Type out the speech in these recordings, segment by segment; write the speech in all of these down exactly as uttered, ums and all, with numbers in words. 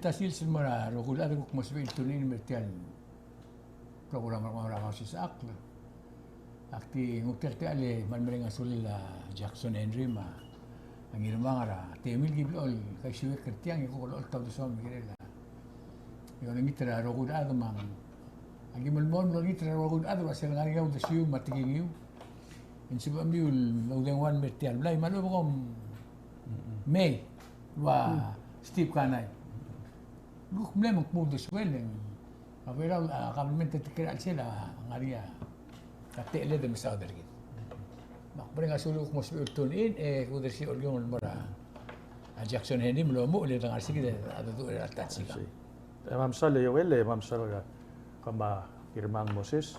Ta sils el mo er a rokui el chad el kuk mo sebechir el tune in el mer tia el program er a Kausisechakl. Ak di nguu tia el techall e kmal mereng a sulel a Jackson Henry me a Ngirmang er a temel ki blechoel kaisiuekl er tiang e kuk olecholt a uldesuam el kirel a. E olengit er a rokui el chad me a, aki melemolem el olengit er a rokui el chad el ua sel ngar er ngii a uldesuiu me a tekingiu. E ng sebechemiu el oudengua el mer tia el blai me a lechub e kom mei el ua Steve Kanai. Kuk mle me ng kmo uldesuel e ng a Belau a government a tekoi er a chelsel a ngar er ngii a techelled el mesaod er kid. Me ak mereng a sulel kuk mo sebechir el tune in e kudersii a Olkiung el mo er a Jackson Henry me lomuchel e de ngar er sei kid a dedu er a ta el sikang. E ma msal e Joel, e ma msal er kau me a Ngirmang Moses.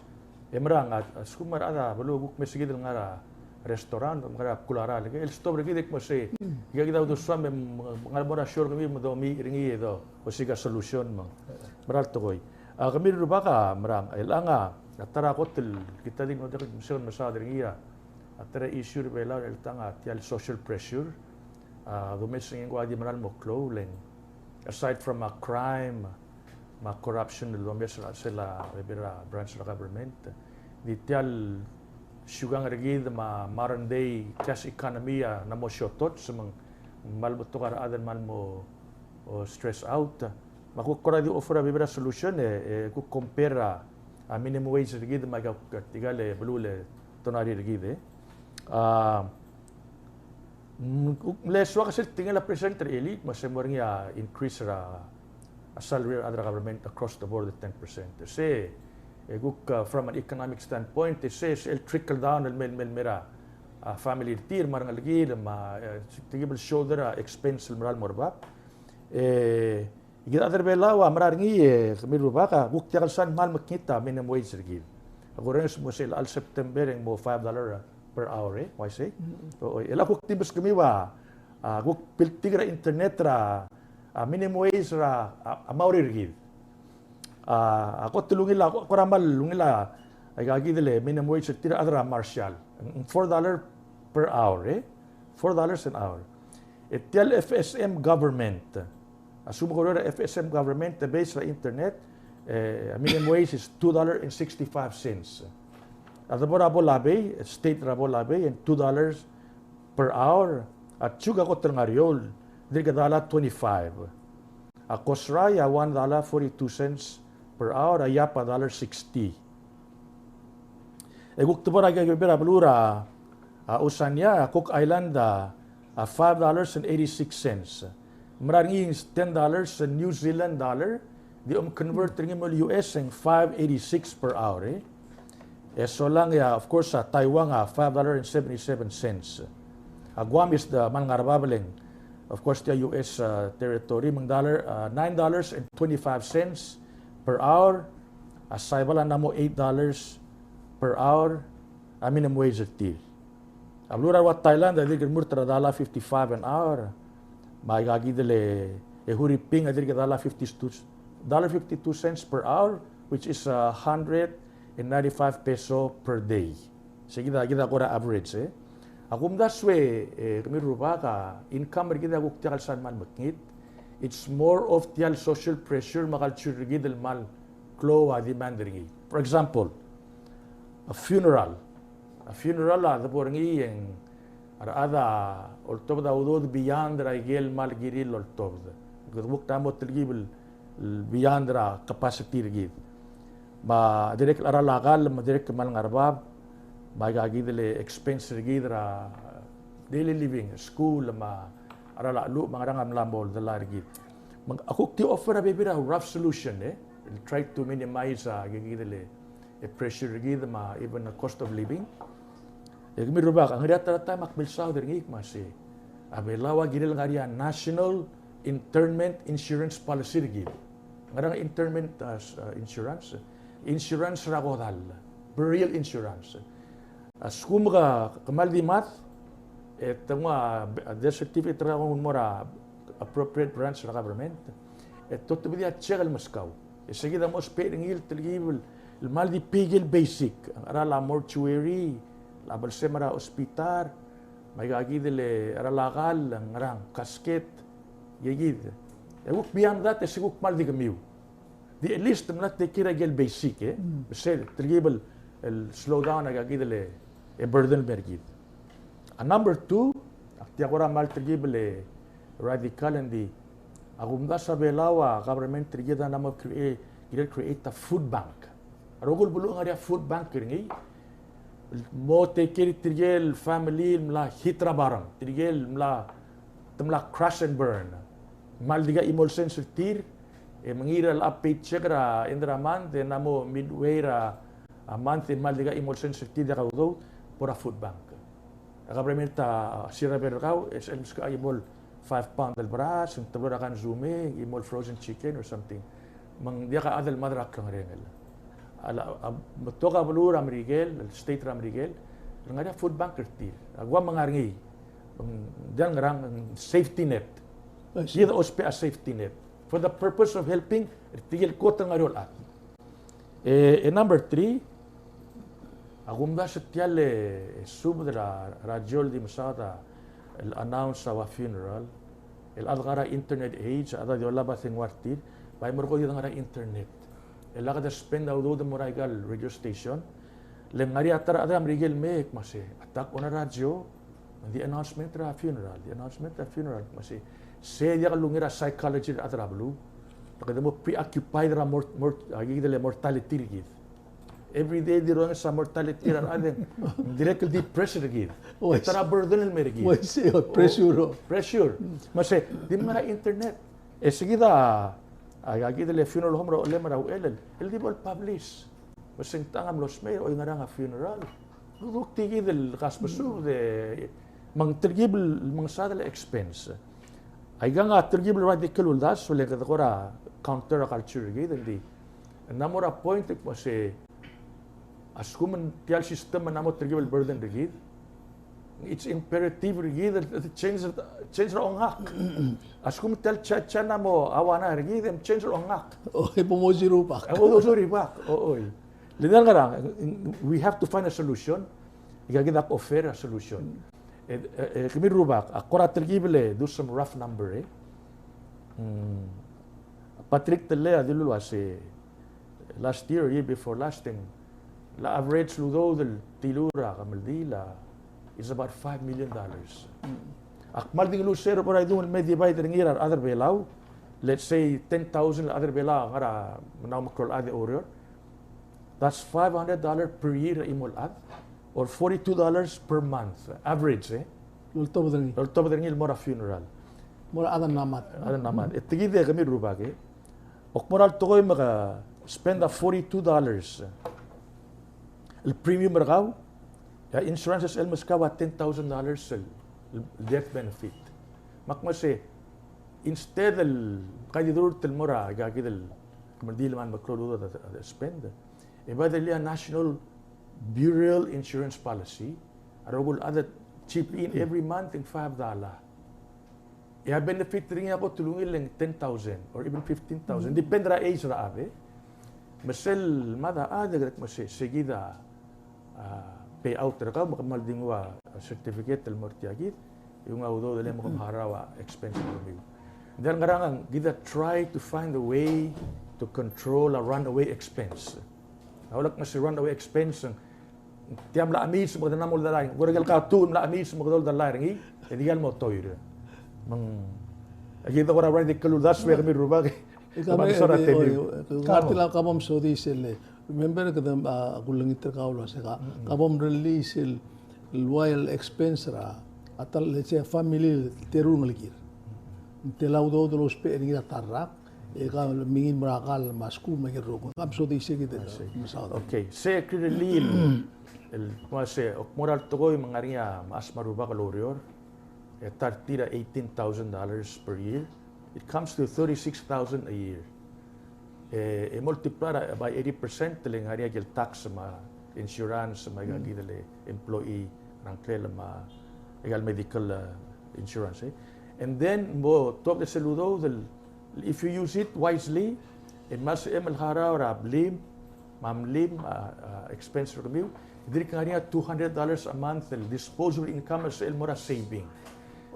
E merang a, a lsekum a rechad er a beluu a kuk mesa kid el ngar er a restaurant, ngar er a bkul a rael, e ke el stop er kid e kmo sei, ika kid a uldesuam e ng ngar er a mo er a show er kemiu me domiich er ngii e do osiik a solution me ng mera el tekoi. A kemiu el rubak a merang, e chelechang a ta er a kot el kid a di mo diak el mesaod er ngii a ta er a issue er a Belau er chelechang a tia el social pressure. A domes er ngii e ng kuk di mera el mo klou, le ng aside from a crime me a corruption el domes er a chelsel a bebil er a branch er a government, di tia el siukang er kid me a modern day cash economy a ng mo siotots me ng kmal betok a rechad el kmal mo, o, stress out. Me a kuk kora di offer a bebil er a solution e, e kuk compare a, a minimum wage er kid me aika, aika el beluu el tonari er kid, e. A, mm, kuk mle soak sel tekingel a president er a elii me se mo er ngii a increase er a, a salary er a rechad er a government across the board ten percent. Se, e kuk, a, from an economic standpoint, e se, se el trickle down el mei, mei, mei er a, a, family er tir me a rengelekir me a, e, se tia el shoulder a expense el mera el mo er bab. E, E kid a chad er a Belau a mera er ngii, e, kemiu el rubak a kuk diak el sal kmal mekngit a minimum wage er kid. A kurrenges el mo sel chelecha el September e ng mo five dollar per hour, e, uaisei? Mm. O, e, el a kuk di meskemiu a, a kuk biltik er a internet er a, a minimum wage er a, a, a Maori er kid. A, a kot el ungil a, ko-, kora kmal ungil a, aika kid el minimum wage er tir a chad er a Marshall. Ng four dollar per hour, e? Four dollars an hour. E tia el F S M government. A lsekum ke oureor er a F S M government, e based er a internet, e, a minimum wage is two dollar and sixty-five cents. A debo er a Pohnpei, state er a Pohnpei, e ng two dollars per hour. A Chuuk a kot el ngar er eou, dirk a dollar twenty-five. A Kosrae a one dollar forty-two cents per hour, a Yap a dollar sixty. E kuk debo er a, ke, ke, bebil er a beluu er a, a, Oceania, a Cook Island a, a five dollars and eighty-six cents. Mera er ngii a ten dollars a New Zealand dollar, di om convert er ngii el mo U S e ng five eighty-six per hour, e. E solang e a, of course, a Taiwan a five dollar and seventy-seven cents. A Guam is the, kmal ngar er a bab e ng, of course, tia U S, a, territory, me ng dollar, a, nine dollars and twenty-five cents per hour. A Saipan a ng mo eight dollars per hour a minimum wage er tir. A beluu er a rua Thailand a dirk el murt er a dollar fifty-five an hour. Me aika kid el, e, Huriping a dirk dollar fifty-two, dollar fifty-two cents per hour, which is a hundred and ninety-five peso per day. Se kid a, kid a kora average, e. A kumdasu e, e, kemiu el rubak a income er kid a kuk diak el sal kmal mekngit. It's more of tia el social pressure me a culture er kid el kmal klou a demand er ngii. For example, a funeral. A funeral a debo er ngii e ng a rechad a oltobed a udoud beyond er a ikel kmal kirir el oltobed. Kede kuk mo telkib el beyond er a capacity er kid. Me a dirrek el cheral a kall, me a dirrek el kmal ngar er a bab, me aika kid el expense er kid er a daily living, school, me a cheral a cheluch, me a ngerang a mla mo oldellii er kid. Me a kuk di offer a bebil er a rough solution, e, el try to minimize a, aika kid el, e, pressure er kid, me a even a cost of living. E kemiu el rubak, a ngar er ngii a ta er a taem ak milsaod er ngii me a se, a Belau a kirel ngar er ngii a National Internment Insurance Policy er kid. Ngerang internment, a, s-, a, insurance? Insurance er a kodall, burial insurance. A lsekum ke, ke kmal di mad, e te nguu a, a death certificate er kau e ng mo er a appropriate branch er a government, e te otobedii a check el meskau. E se kid a mo ousbech er ngii el telkib el, el kmal di pay el basic, a cheral a mortuary, a balsem er a hospital, me aika kid el cheral a kall, ngerang, casket, aika kid. E kuk beyond that, e se kuk kmal di kemiu. Di at least te mla take care er a ikel basic, e. Mm. Me sel telkib el, el slow down a ikakid el, e burden el mer kid. A number two, ak tia kora kmal telkib el, e radical e ng di, a kumdasu a Belau a government er kid a mla mo create, kirel create a food bank. A rokui el beluu a ngar er ngii a food bank er ngii, el mo take care er tirke el family el mla hit er a bottom, tirke el mla, te mla crash and burn. Kmal dikea chimo el sens er tir, e mengiil er a paycheck er a end er a month, e ng mo midway er a, a month, e kmal dikea chimo el sens er tir e diak a udoud, bo er a food bank. A government a share er a bel er kau, e sel meskau a chimo el five pound el beras, ng teblo er a kansume, chimo el frozen chicken or something. Me ng diak a chad el mad er a klengerenger. A la, a, betok a beluu er a Merikel, el state er a Merikel, el ngar er ngii a food bank er tir. A kuk me ng ngar er ngii, me ng diak el ngerang, safety net. I see. Kid a ousbech a safety net for the purpose of helping er tirke el kot el ngar er eou el chad. E, e number three, a kumdasu tia el, e, subed er a radio el di mesaod el announce a ua funeral, el chad ngar er a internet age, a chad a di olab a dengua er tir, bai merkong e di ngar er a internet. E lak de spend a udoud el mo er a ikal radio station, le ng ngar er ngii a ta er a chad er a Merikel el mei e kmo se, a ta kbo er a radio, ng di announcement er a funeral, di announcement er a funeral, me se, se diak lungil er a psychology er a rechad er a beluu. Kede mo preoccupied er a mort-, mort-, a, kid el mortality er kid. Every day di ronges a mortality er a rechad e ng dirrek el depressed er kid. Uaisei. Ta er a burden el mer kid. Uaisei, o, pressure. O, pressure. Me se, di mo ngar er a internet. E se kid a, a, a kid el funeral home er a Ollei me a Uchelel, el di bo el publish. Me se ng techa ng mlo smecher, oi, ngerang a funeral. Kuk tia kid el kasbesubed e, me ng telkib el, me ng saod el expense. Aikang a telkib el radical el uldasu, le kede kora counter a culture er kid, ng di. Ng mo er a point, me se, a lsekum ng tia el system a mo telkib el burden er kid, it's imperative er kid el change, change er a ongak. A lsekum tia el cha-, cha-, a mo auanai er kid, e change er a ongak. O, e bo mo zero back. E bo mo zero back, o, oi. Le ng ngerang, we have to find a solution. Ikakid ak offer a solution. E, e, e, kemiu el rubak, ak kora telkib el do some rough number, e. Mm. Patrick Tellei a dilu el uase, last year, year before last, e ng, el average el udoud el tiluu er a kemeldiil a, is about five million dollars. Mm. Ak kmal di ngiluu se er a bo er a idung el me divide er ngii er a rechad er a Belau, let's say ten thousand el chad er a Belau a ngar er a Menau, Mekllolechad e Oreor. That's five hundred dollars per year er a chimo el chad, or forty-two dollars per month, average, e. Loltobed er ngii. Loltobed er ngii el mo er a funeral. Mo er a chad el mla mad. Chad el mla mad. E tia kid e kemiu el rubak, e. Ak mo er a tekoi me ke spend a forty-two dollars el premium er kau, e a insurance el meskau a ten thousand dollars el, el death benefit. Me ak mo se, instead el, ka di dururt el mo er a, ikakid el, kemeldiil me a meklou el udoud a, a spend, e bai de lii a National Burial Insurance Policy, a rokui el chad a chip in every month e ng five dollar. E a benefit er ngii a kot el ungil e ng ten thousand or even fifteen thousand. Mm. Depend er a age er a chad, e. Me sel mad a chad e kede kmo se, se kid a, a, payout er kau, me ke kmal di nguu a certificate el mo er tia kid, e ungil a udoud el mo harau a expense er kemiu. Ng di ngerang, kid a try to find a way to control a runaway expense. A ulak me se runaway expense, tia mla chemiis me kede mla mo oldalai. Kora ikel katuch el mla chemiis me kede oldalai er ngii, e di el mo toir. Me ng, aki de kora radical el uldasu e kemiu el rubak. E kemam, e, oi, oi, ka bo msodii sel, remember kede, a, kulengit er kau el uase ka, ka bo mrellii sel, el ua el expense er a, a ta el, let's say, family el teru el ngelekir. Ng tela udoud el ousbech er ngii er a ta el rak, e ka mengiil el mo er a kall me a skuul me a ikel rokui. Ka msodii se kid el mesaod. Okay, se clearly el, el, me se, ak mo er a tekoi me ng ngar er ngii a mechas me a rubak el oureor, e ta er tir a eighteen thousand dollars per year. It comes to thirty-six thousand a year. E, e multiply er a by eighty percent, le ng ngar er ngii a ikel tax me a insurance me a ikakid el employee er a ngklel me a ikal medical, uh, insurance, e. And then mo tuobed er sel udoud el, if you use it wisely, e me sebechem el harau er a blim, me a mlim, a, a, expense er kemiu, e dirk ngar er ngii a two hundred dollars a month el disposable income er sel mo er a saving.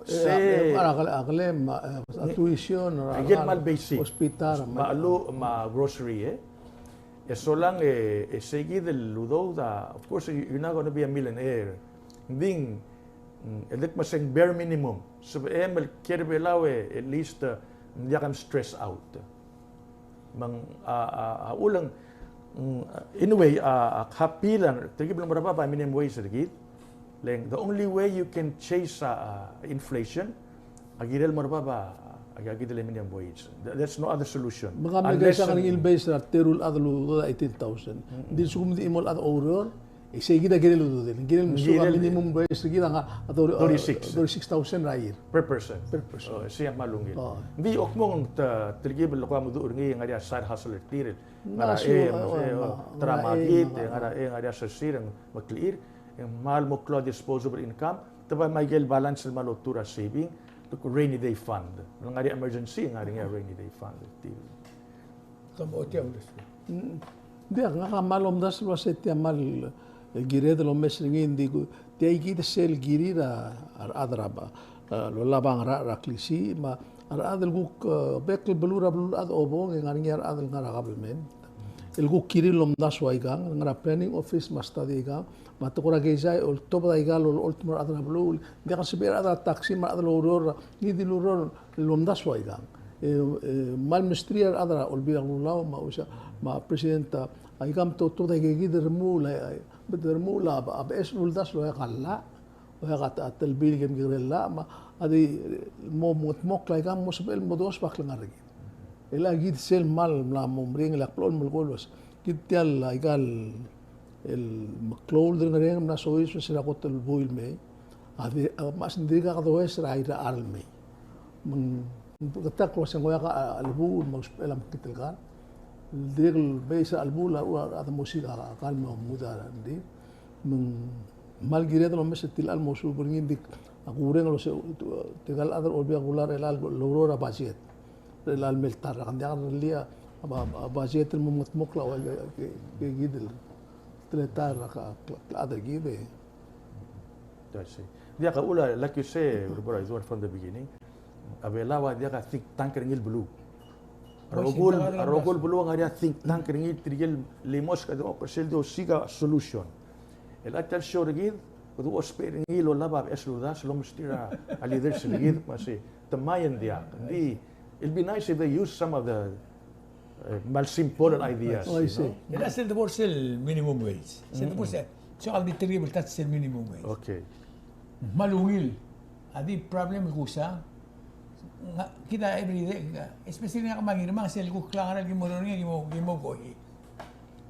Se, a, a, a, a, a tuition, a, aike el kmal basic. Hospital, me a, me a, me a grocery, e. E solang e, e seikid el udoud a, of course, you, you're not gonna be a millionaire. Ng di, mm, e le kmo se ng bare minimum. Sebechem el kiei er a Belau e, at least, uh, ng diak a stress out. Me ng, a, a, a uchul e ng, mm, anyway, a, a, happy el, telkib el mo er a bab a minimum wage er kid. Le ng, the only way you can chase, a, a, inflation, a kirel mo er a bab a, a, a kirel minimum wage. Th-, there's no other solution. Me ka me unless, ke sa ng, um, el base er a teru el chad el udoud a eighteen thousand. Mm-mm. Ng di lsekum ng di chimo el chad a oureor, e seikid a kirel el udoud. Kirel me ng soak a kirel minimum wage er kid a, a thirty, uh, thirty-six. Thirty-six thousand er a year. Per person. Per person. Oh, sei a kmal ungil. Oh. Ng di a kmo ng te, telkib el ko a meduch er ngii e ngar er ngii a side hustle er tir. Ngar er a, e, oh, e, oh, oh, ngar er a, e, ngar er a, e, ngar er ngii a sersir, e ng meklechir, e ng kmal mo klou a disposable income, te bai me aike el balance el kmal oltuu er a saving, rainy day fund. Ngar er ngii a emergency, ngar er ngii a rainy day fund. Tia. Kom otia ules. Mm. Diak, ngak a kmal omdasu el uase tia kmal, e, kired el omes er ngii, ng di ku, tia ikid sel kirir a, a rechad er a ba, e, lolab a ngerachel er a klisiich, me a rechad el kuk, e, bek el beluu er a beluulechad a obong, e ngar er ngii a rechad el ngar er a government el kuk kirir el omdasu aikang, ngar er a planning office me a study aikang, me a tekoi er a keizai, oltobed aika el olecholt el mo er a rechad er a beluu, ng diak el sebechir a rechad er a taxi me a rechad el oureor, ngii di el ureor el omdasu aikang. E, e, kmal mesterir a rechad er a Olbiil er a Kelulau, me a uaisei, me a president, a, aikang me te otobed aika kid el remuul, a, a, a beches el uldasu el oeak a llach, oeak a, a telbiil el kemekekerei el llach, me a di mo, mo, mo mengetmokl aikang, mo sebechel el mo dosbak el ngar er kid. E le kid sel kmal mla mo meringel e ak blechoel el melekoi el uase, kid tia el aika el, el meklou el dengerenger el mla soiseb er sel kot el buil el mei, a di, a, me a se ng dirkak does er a irechar el mei. Me ng, ng beketakl el uase ng oeak a, a, chelebuul me a usbechel a mekngit el kar. Dirrek el beches er a chelebuul a, a, a rechad a mo siik a kar me a mo nguu a rengrir. Me ng kmal kired el omes er tia el mo suub er ngii, ng di ak oureng el uase, tirka el chad er a Olbiil er a Kelulau er chelechang el oureor er a budget er chelechang el mei el ta el rak, ng diak lerellii a, a, a budget el mo mengetmokl a ua, ke, ke, kid el teletael er a, a, chad er kid e. I see. Diak a uchul, like you say, Rubora, from the beginning, a Belau a diak a think tank er ngii el beluu. A rokui el, a rokui el beluu a ngar er ngii a think tank er ngii, tirke el limosk a di, oh, sel di osiik a solution. El a tia el show er kid, kede ousbech er ngii el olab a beches el uldasu el omesterir a leaders er kid, me sei, te mei e ng diak. Di, it'll be nice if they use some of the, eh, kmal simple ideas, you know? Oh, I see. El a sel debo er sel minimum wage. Sel debo er sel, so I'll be terrible, that's sel minimum wage. Okay. Kmal ungil. A di problem e kusa. Ng, kid a everyday, especially ngak me a Ngirmang, sel kuk klengar el ki mo er ngii, ki mo, ki mo kohi.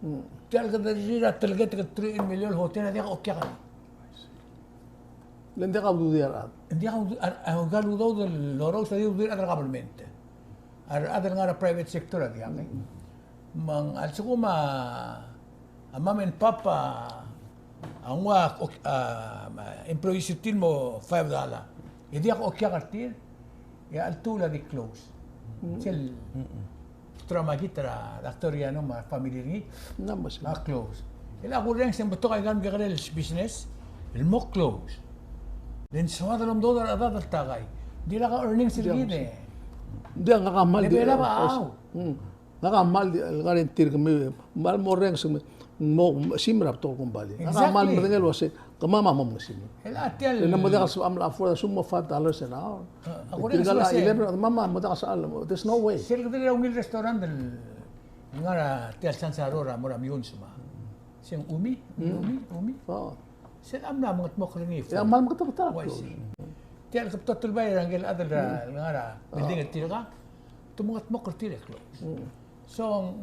Mm. Tia el kederir a teleketek el three million hotel a diak okiak. Le ng diak a ududir a rechad. Ng diak a udu-, a, a, a ududir el orous a di ududir a rechad er a government. A rechad el ngar er a private sector a diak. Mm. Me ng a lsekum a, a mom and pop a, a nguu a, a, employees er tir el mo five dollar. E diak okiak er tir, e a cheltuul a di close. Mm. Sel, mm, trauma kid er a Doctor Yano me a family er ngii. Ng mla mo, a close. E le a kurrenges e ng betok aika el mekekerei el business el mo close. Le ng soad el omdoud er a rechad el ta kai. Ng di lak a earnings er kid e. Ng di ngak a kmal di, e, Belau a, mm. Ngak a kmal di, el ngar er tir kemiu, kmal mo rrenges, mo, mo simer a betok el kombalii. Exactly. Ngak a kmal medengei el uase, kemam a mo mengesimer. E le a tia el, e ng mo diak el sebecham el afford a lsekum mo five dollars an hour. A, a, tirka el uase eleven, kemam a mo diak el sebecham, there's no way. Sel kede er a ungil restaurant el ngar er tia el Sansaro er a mo er a Meyuns me a. Se ng Umi? Mm. Umi? Umi? Oh. Sel a mla mengetmokl er ngii. E a kmal mengetmokl er a close. Tia el kebtotel bai er a ngike el chad el ngar er a building er tirka. Te mengetmokl er tir e close. Mm. So,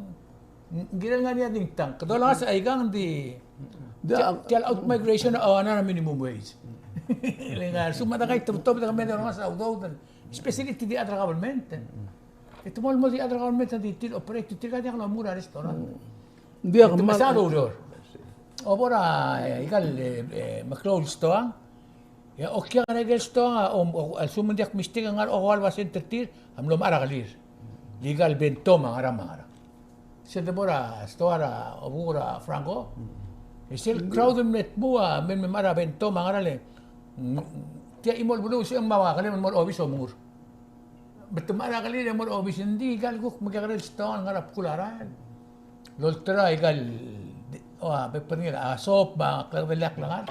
ng, ng kirel ngar er ngii a think tank. Kede olengasech aikang di, tia, tia el outmigration a one er a minimum wage. Le ngar, a lsekum a dekaitebetobed e kemiu a di olengasech a udoud, especially tir a di chad er a government. E te mo el mo di chad er a government a di tir operate, tirka a diak lomuchel er a restaurant. Ng diak. E te kmal mesa el oureor. Obo er a, e, aika el, e, e, meklou el stoang. E okiak er a ikel stoang, a, o, o, a lsekum ng diak mistake, a ngar er a Ogawa el basent er tir a mlo mechar a kelir. Le aika el bento me a ngera me a ngera. Sel debo er a stoang er a obekuk er a Franco. E sel crowd el mle tmuu a mei me mechar a bento me a ngera le, mm, Tia chimo el beluu, se ng mo kelem el mo er a obis e omengur. Me te mla er a kelir e mo er a obis, ng di aika el kuk mekekerei el stoang el ngar er a bkul a rael. Lolterau aika el, o, a, bebil er ngii a soap, me a klekedall el klengar.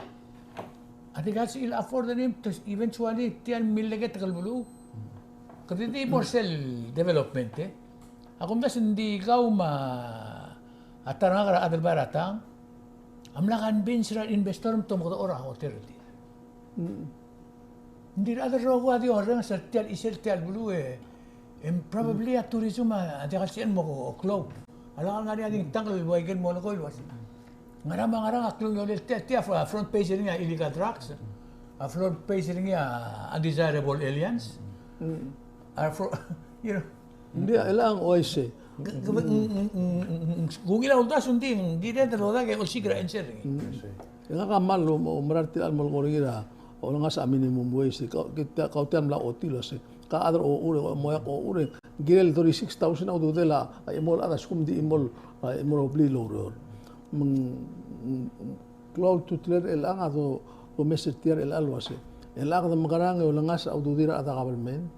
A di aika el sebechir el afford er ngii, te eventually tia el milleketek el beluu. Kede di mo er sel development, e. A kumdasu e ng di kau me a ta er ngak er a chad el bai er a tang a mla convince er a investor me te omekedechor a hotel er tir. Ng di a rechad el rokui a di orrenges er tia el chisel tia el beluu e, e probably a tourism a diak el sebechel el mo klou. A lak el ngar er ngii a di ngtang el ua ikel mo lekoi el uase, ngera me a ngerang a klungiolel tia, tia a front page er ngii a illegal drugs, a front page er ngii a undesirable aliens. A fro-, you know. Ng di a chelechang uaisei. Ke-, ke-, ng, ng, ng, ng, ng, kuk ngii a uldasu ng di, ng di red el odak e osiik er a answer er ngii. E ngak a kmal oumera er tirka el mo lekoi er ngii er a olengasech a minimum wage, e kau, kid tia, kau tia el mla ochotii el uase, ka chad er a ochur e mo oeak a ochur e ng kirel thirty-six thousand a ududel a chimo el chad a lsekum ng di chimo el, a chimo el blil el oureor. Me ng, ng, klou a ultutelel er chelechang a do, domes er tir er chelecha el uase, chelechang kede mekerang e olengasech a ududir a rechad er a government,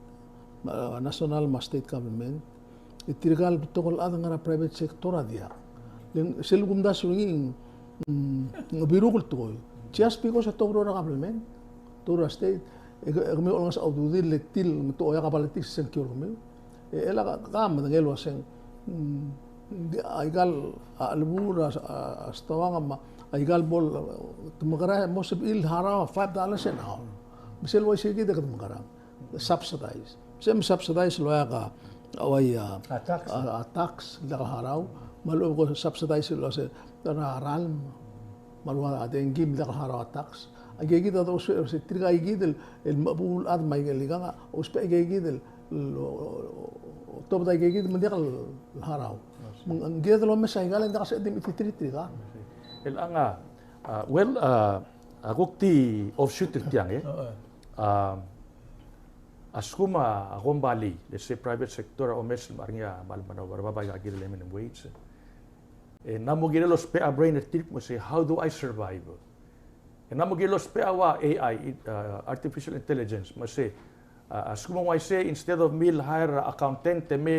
me a national me a state government, e tirka el betok el chad el ngar er a private sector a diak. Le ng sel kumdasu er ngii, mm, ng biruk el tekoi. Just because e te oureor er a government, te oureor er a state, e ke, e kemiu olengasech a ududir le tir el me te oeak a politics e sengkio er kemiu. E, e lak a, ka medengei el uaseng, mm, di, aika el, a, chelebul er a, a, a stoang me a, aika el bo el, te mekerang e mo sebechir el harau a five dollars an hour. Me sel uaisei kid e kede mekerang. Subsidize. Se me subsidize el oeak a, a uai a, a tax, a, a tax, el diak el harau. Me a lechub e ko subsidize el uase, er a ralm. Me a lua a dengki me diak el harau a tax. Aika kid a dousbech, se tirka kid el, el mechebuul el chad me aike el ikang a, ousbech aika kid el, el, o, o, otobed aika kid me ng diak el harau. Me ng kired el omes aika el diak el sebeched el di mechititerir tirka. Chelechang a, a, well, a, a kuk di offshoot er tiang, e. A, a lsekum a, a kombalii, let's say private sector a omes el mechar er ngii a kmal maneuver er a bab aika kid el minimum wage. E ng mo kirel el ousbech a brain er tir el kmo se, how do I survive? E ng mo kirel el ousbech a ua A I, uh, artificial intelligence, me se, uh, a lsekum ng uaisei, instead of me el hire a accountant e me,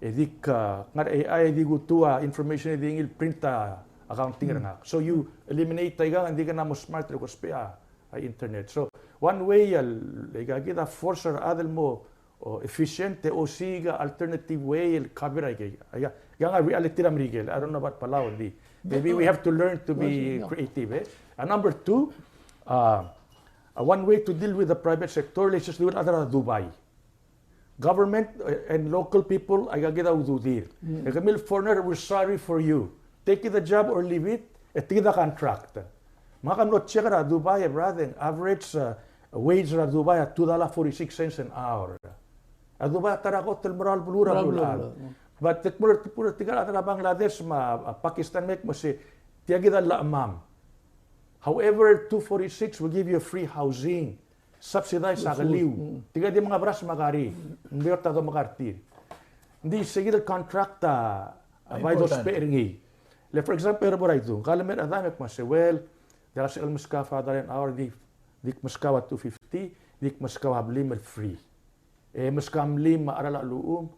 e dik, uh, ngar er a A I e di kutu a information e di ngii el print a accounting er ngak. So you eliminate aikang, e ng di kena mo smart el ko ousbech a a internet. So, one way el, aika kid a force er a rechad el mo, o, efficient, e osiik a alternative way el cover aika, aika, aika a reality er a Merikel. I don't know about Palau, di. Maybe we have to learn to be creative, e. And number two, uh, uh, one way to deal with the private sector, let's just do it at Dubai. Government, eh, and local people, aika kid a ududir. E kemiu el foreigner, we're sorry for you. Take the job or leave it, e tia kid a contract. Me ngak a mlo check er a Dubai, e brother, average, uh, wage er a Dubai a two dollar forty-six cents an hour. A Dubai a ta er a kot el merael el beluu er a beluulechad. But te kmo er, te kmo er tirka el chad er a Bangladesh me a, a Pakistan me kmo se, tia kid a llach mam. However, two forty-six will give you a free housing. Subsidize a keliu. Tirka di menga beras me a kari. Ng di ua ta domekar tir. Ng di se kid el contract a, a bai dousbech er ngii. Le, for example, er a bo er a Idung, ka le mer a dam e kmo se, well, diak a sebechel el meskau a five dollar an hour, di, di meskau a two fifty, di meskau a blim el free. E meskau a mlim me a cheral a cheluchum,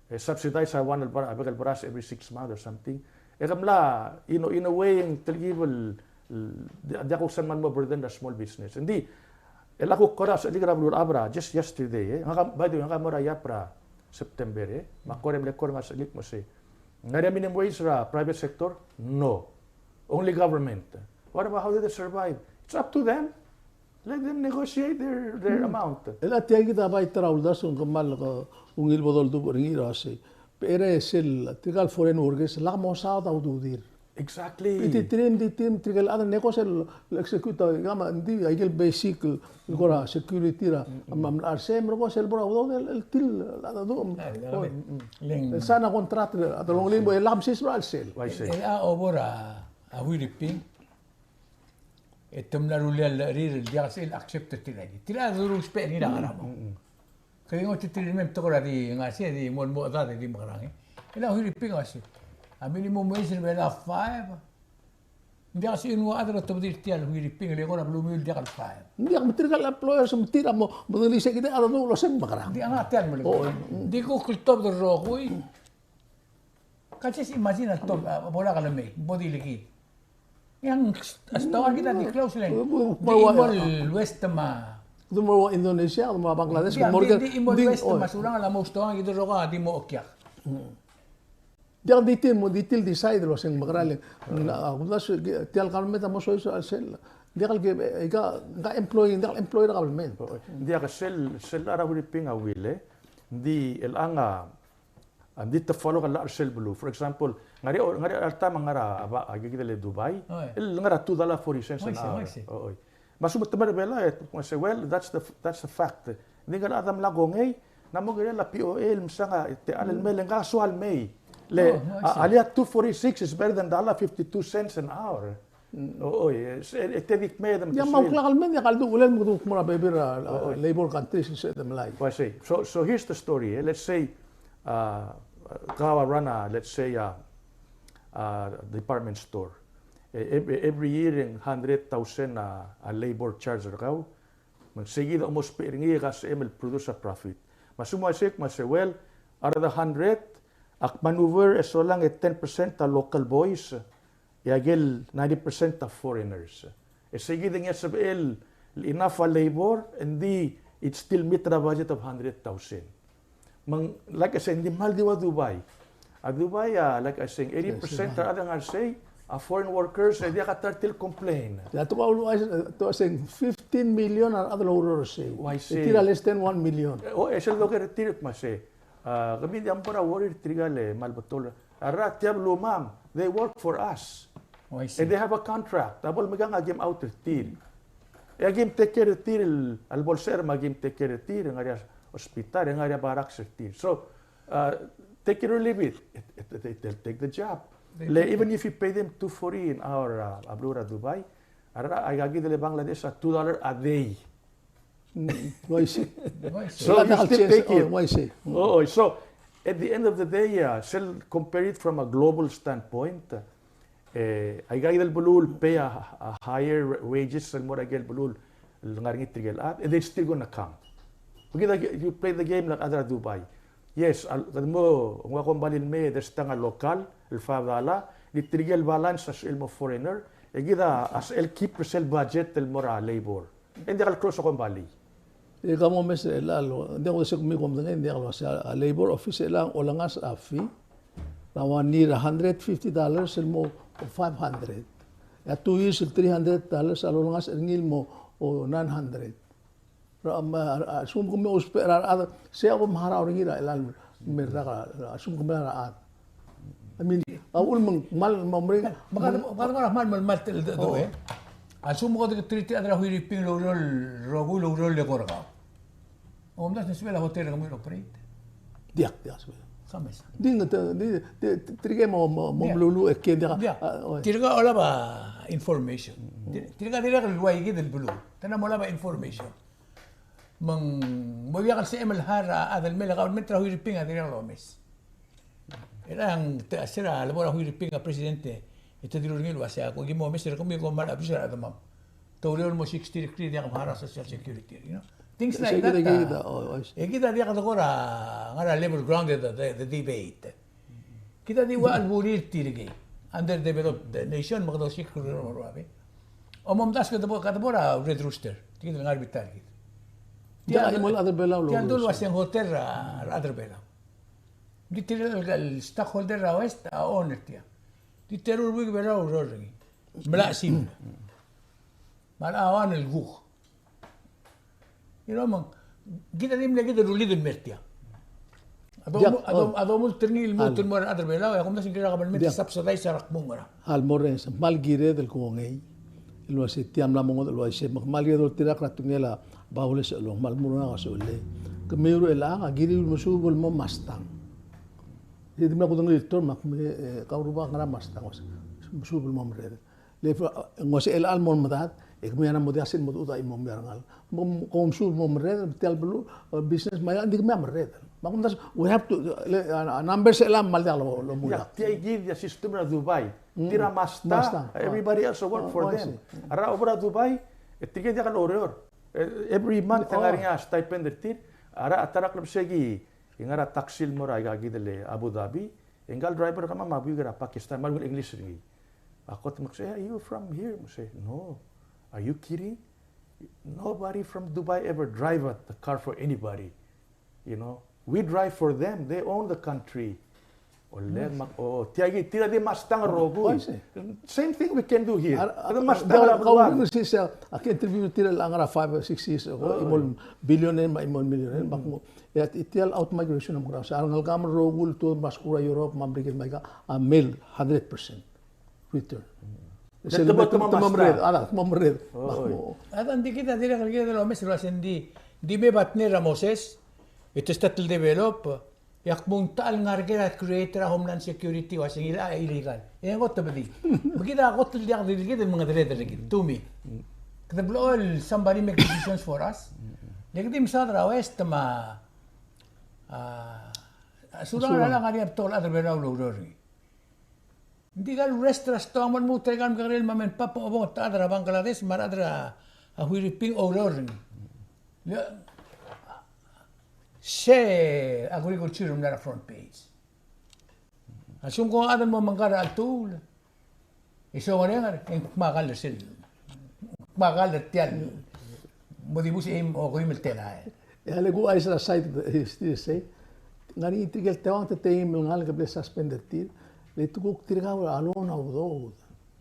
e subsidize a one el ber-, a bek el beras every six months or something. E ke mla, you know, in a way, ng telkib el, el, di-, diak kuk sel kmal mo burden er a small business. Ng di, e le kuk kora sechelik er a beluulechab er a, just yesterday, e. Ngak a, by the way, ngak a mo er a Yap er a September, e. Me a kora mle kora ngar er a sechelik me se, ngar er ngii a minimum wage er a private sector? No. Only government. What about how do they survive? It's up to them. Let them negotiate their, their amount. E le tia kid a bai ta er a uldasu ng kmal ke ungil bo doldubech er ngii er a sei. Becherei sel, tirka el foreign workers, lak mosaod a ududir. Exactly. Di tir, di tir, tirka el chad el negotiate el execute, a, kama, ng di, aike el basic, el kora security er a, me a mla er sei, me ko sel bo er a udoud el, el tir, el chad a du, el sign a contract, el delongelii, e lak msiseb er a chelsel. E a obo er a, a Huiriping, e te mla rullii a llechir el diak sel accept er tir a di. Tir a dousbech er ngii er a ngar er a mo. Ke di ngoititerir me ng tekoi er a di ngar sei, di mo el mo chedad e di mekerang, e. E le a Huiriping a sei, a minimum wage er a Belau a five. Ng diak a se ng ua chad el otobedii er tia el Huiriping el eko er a beluu el diak el file. Ng diak, me tirka el employers me tir a mo, mo medengelii se kid a dedu el oseng mekerang. Ng diak a tia el melekoi. Ng di kuk el tobed el rokui. Ka just imagine a tobed, a, bo lak el mei, bo di lekid. Ng stoa kid a di close le ng di mo el West me a. Di mo Indonesia, di mo Bangladesh, di mo el West me a Surangel a mo stoa kid el rokui a di mo okiak. Diak di tir mo, di tir decide el uaseng mekerang. A kumdasu, tia el government a mo soiseb a sel. Diak el ke, e ka, ka employee, diak el employee er a government. Diak sel, sel a Huiriping a will, e. Ng di el ang a, ng di te follow a llach er sel beluu. For example, ngar er ngii, ngar er ngii a ta me ngar er a, a, a, kid el Dubai. El ngar er a two dollar forty cents an hour. Oi. Me a lsekum te mei er a Belau, e, me se, well, that's the, that's the fact. Ng di ngak a chad a mla kongei, ng mo kirel a P O A el msa a techall el mei, le ngak a soal mei. Le, a, a lea two forty-six is better than dollar fifty-two cents an hour. Oi, e, e te di kmeed me te soal. Ia, me a uklak el mei, e ak ldu el mei me kede kuk mo er a bebil er a, a, labor countries el sebeched el melai. Well, I see. So, so here's the story, e. Let's say, uh, kau a run a, let's say, uh, uh, department store. E, every, every year e ng hundred thousand a, a labor charge er kau. Me ng sei kid a almost pay er ngii e ke sebechem el produce a profit. Me a lsekum a uaisei, me a se, well, out of the hundred, ak maneuver e solang e ten percent a local boys, e a ikel ninety percent a foreigners. E sei kid e ng sebechel el enough a labor, e ng di it still meet er a budget of hundred thousand. Me ng, like I say, ng di kmal di ua Dubai. A Dubai a, like I say, eighty percent er a rechad el ngar er sei a foreign workers, e diak a ta er tir el complain. Ia, te kuk uluuchais, e, te uaseng fifteen million a rechad el oureor er sei. Uaisei. E tir a less than one million. E, o, e sel doker er tir me a se. A, kemiu a diak bo er a worry er tirka el kmal betok. A rechad er tia el beluu, mam, they work for us. Oh, I see. And they have a contract. A bo lemekang a kim out er tir. E a kim take care er tir el, a lebo el secher me a kim take care er tir, ngar er a hospital, ngar er a barracks er tir. So, uh, take it or leave it. It, it, it, they'll take the job. They take it. Le, even if you pay them two forty an hour, uh, a beluu er a Dubai, a rechad, a, aika kid el Bangladesh a two dollar a day. Mm, uaisei. So you still take it. Oh, uaisei. Oh, so at the end of the day, uh, sel compare it from a global standpoint, uh, e, aika kid el beluu el pay a, a higher wages el mo er a ikel beluu el ngar er ngii tirke el chad, e, they're still gonna come. Because you play the game like other Dubai. Yes, a, kede mo, ng ua kombalii el mei, e, there's tang a local, el five dollar, e tirke el balance a sebechel el mo foreigner, e kid a, a sebechel el keep er sel budget el mo er a labor. E ng diak el close a kombalii. E ke mo omes er chelechang, ng diak kudesek me kom medengei, ng diak el uasei a labor office er chelechang a olengasech a fee, a one year a hundred fifty dollars el mo five hundred. E a two years el three hundred dollars a lolengasech er ngii el mo, o, nine hundred. Ra, me a, a, a lsekum ke mo ousbech er a rechad, sei a bo mharau er ngii er chelechang. Me a rak, a lsekum ke mla er a chad. I mean, a uchul me ng kmal, me ng mera. Me kede, kede kora kmal, kmal, kmal tel, tel, e. A lsekum kede treat a rechad er a Huiriping el oureor el rokui el oureor el eko er kau. Omdasu e ng sebechel a hotel er kemiu el operate? Diak, diak sebechel. Ka mesa. Di, di, di, di, tirke mo, mo, mo meluluuch e ke diak. Diak. A, oi. Tirka a olab a information. Tir-, tirka a dirrek el ua ikid el beluu. Te mla mo olab a information. Me ng mo diak el sebechem el hire a chad el mei, le government er a Huiriping a dirrek el omes. E ng te, se er a lebo er a Huiriping a president e te dilu er ngii el uasei, ak ki mo omes er kemiu e kom kmal abuse er a chedemam. Te oureor el mo sixty degree, diak mharau a social security, you know. Things like that. E kid a diak de kora ngar er a level ground e de, de, de debate. Kid a di ua chelebulir tirkei. Underdeveloped nation, me kede osiik er a rubak. Omomdasu e kede bo, kede bo er a Red Rooster. Tia kid el ngar er a bita er kid. Tia el dul uaseng hotel er a, er a rechad er a Belau. Di tirke el, el stockholder er a West a owner tia. Di teru el buik er a Belau a oureor er ngii. Melai a sils. Me a ua el kuk. You know, me ng, kid a di mle kid a rullid el mer tia. A do-, a do-, a domult er ngii el lmuut el mo er a rechad er a Belau, e a kumdasu e ng kirel a kabelment el subsidize er a kmung er a. A lmo er ngii, se kmal kired el kongei el uasei tia mla mo ngodech el uaisei, me kmal kired el oltirakl er a tekingel a Baules el ua, kmal mo er ngak a suelei. Kemiu er chelechang a kirir el mesuub el mo Mustang. E di mla kudengelii el term, me ak me, e, kau rubak, ngera Mustang, uase, mesuub el mo merredel. Le, ng uase chelechang el mo medad, e kemiu a mo diak sel mo dechudech a chimo er a rengalek. Kom, kom mesuub el mo merredel, tia el beluu, e, business, me a, ng di kemiu a merredel. Me a kumdasu, we have to, le, a, a numbers er chelechang a kmal diak lo, lomulak. Tia, tia kid a system er a Dubai. Tir a masta, masta, everybody else work for them. A rechad er a Dubai, e tirke diak el oureor. E, every month e ng ngar er ngii a stipend er tir. A rechad, a ta er a klebesei, e ngar er a taxi el mo er a ikakid el Abu Dhabi, e ngka el driver er kemam a buik er a Pakistan, me a ungil English er ngii. A kot me kmo, "Hey, are you from here?" Me kmo, "No." "Are you kidding? Nobody from Dubai ever drive a, the car for anybody. You know, we drive for them. They own the country." O le, me ak, o, tia kid, tir a di masta el rokui. Same thing we can do here. Kede masta el rokui. Ak interview er tir el ngar er a five or six years ago, chimo el billionaire me a chimo el millionaire, me ak mo, e a, tia el out migration a mo er a, se a rengelekam el rokui el tuobed el meskau er a Europe me a Merikel me aika, a mle hundred percent return. Sel te mo, te mo masta. A da, te mo merreder. Oi. A da, ng di kid a dirrek el kired el omes el uasei ng di, di me partner er a Moses, e te start el develop, e ak mo ng ta el ngar er ker a create er a Homeland Security, uasei ng illegal. E ng kot el di. Me kid a kot el diak di kid el mengedereder er kid, to me. Kede blechoel somebody make decisions for us. Le kede di mesaod er a West me a, a, Surangel a ngar er ngii a betok el chad er a Belau el oureor er ngii. Ng di kal rest er a stoang me a lmuut er a ikal mekekerei el mom and pop, obong, a rechad er a Bangladesh me a rechad er a, a Huiriping oureor er ngii. Le, se agriculture el mla er a front page. A lsekum ko chad el mo mengkar er a cheltuul, e soak a rengrir, e ng kmal kall er sel, kmal kall er tia el mo dibus e mo okeim el telael. E a le kuk chais er a side, e, e, e, ngar er ngii tirke el teuang te team el ngalek el bla lesuspend er tir, le te kuk tirka a loan a udoud.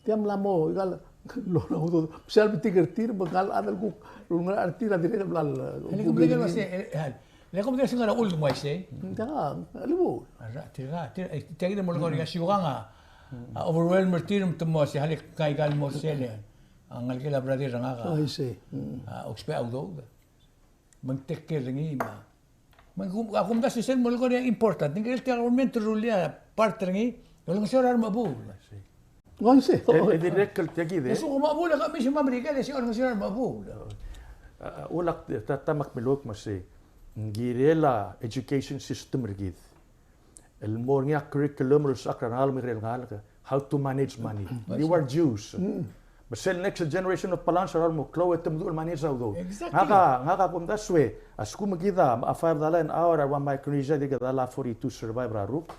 Tia mla mo ikal loan a udoud. Sel betik er tir, me kal chad el kuk, el ngar er tir a dirrek el bla el, e le kuk medengei el uasei, e, e, le kuk medengei el uasei ng ngar er a uldimukl uaisei. Tia, a lebo. A, tirka, tir, e, tia kid el mo lekong er a siukang a, a overwhelm er tir, me te mo uasei, hale, ngka ikal mo er sel, e. A ngelekel a brother er ngak a, a, ousbech a udoud. Me ng take care er ngii me a, me ng kum-, a kumdasu e sel mo lekong er ngii a important. Ng kirel tia el government el rullii a part er ngii, e olengeseu er a remechebuul. Uaisei. E, e dirrek el tia kid e. E se ko mechebuul e ke mei me a Merikel e se olengeseu er a remechebuul. A, a, ulak, ta, ta me ak melekoi me sei. Ng kirel a education system er kid el mo er ngii a curriculum el lsebechakl er a rengalek me a ikrel ngalek, how to manage money. Mm. You are Jews. Mm. Me sel next generation of balance er a mo klou e te meduch el manage a udoud. Exactly. Ngak a, ngak a kumdasu e, a lsekum kid a, a five dollar an hour er a Micronesia, di kede a forty-two survive er a ruk,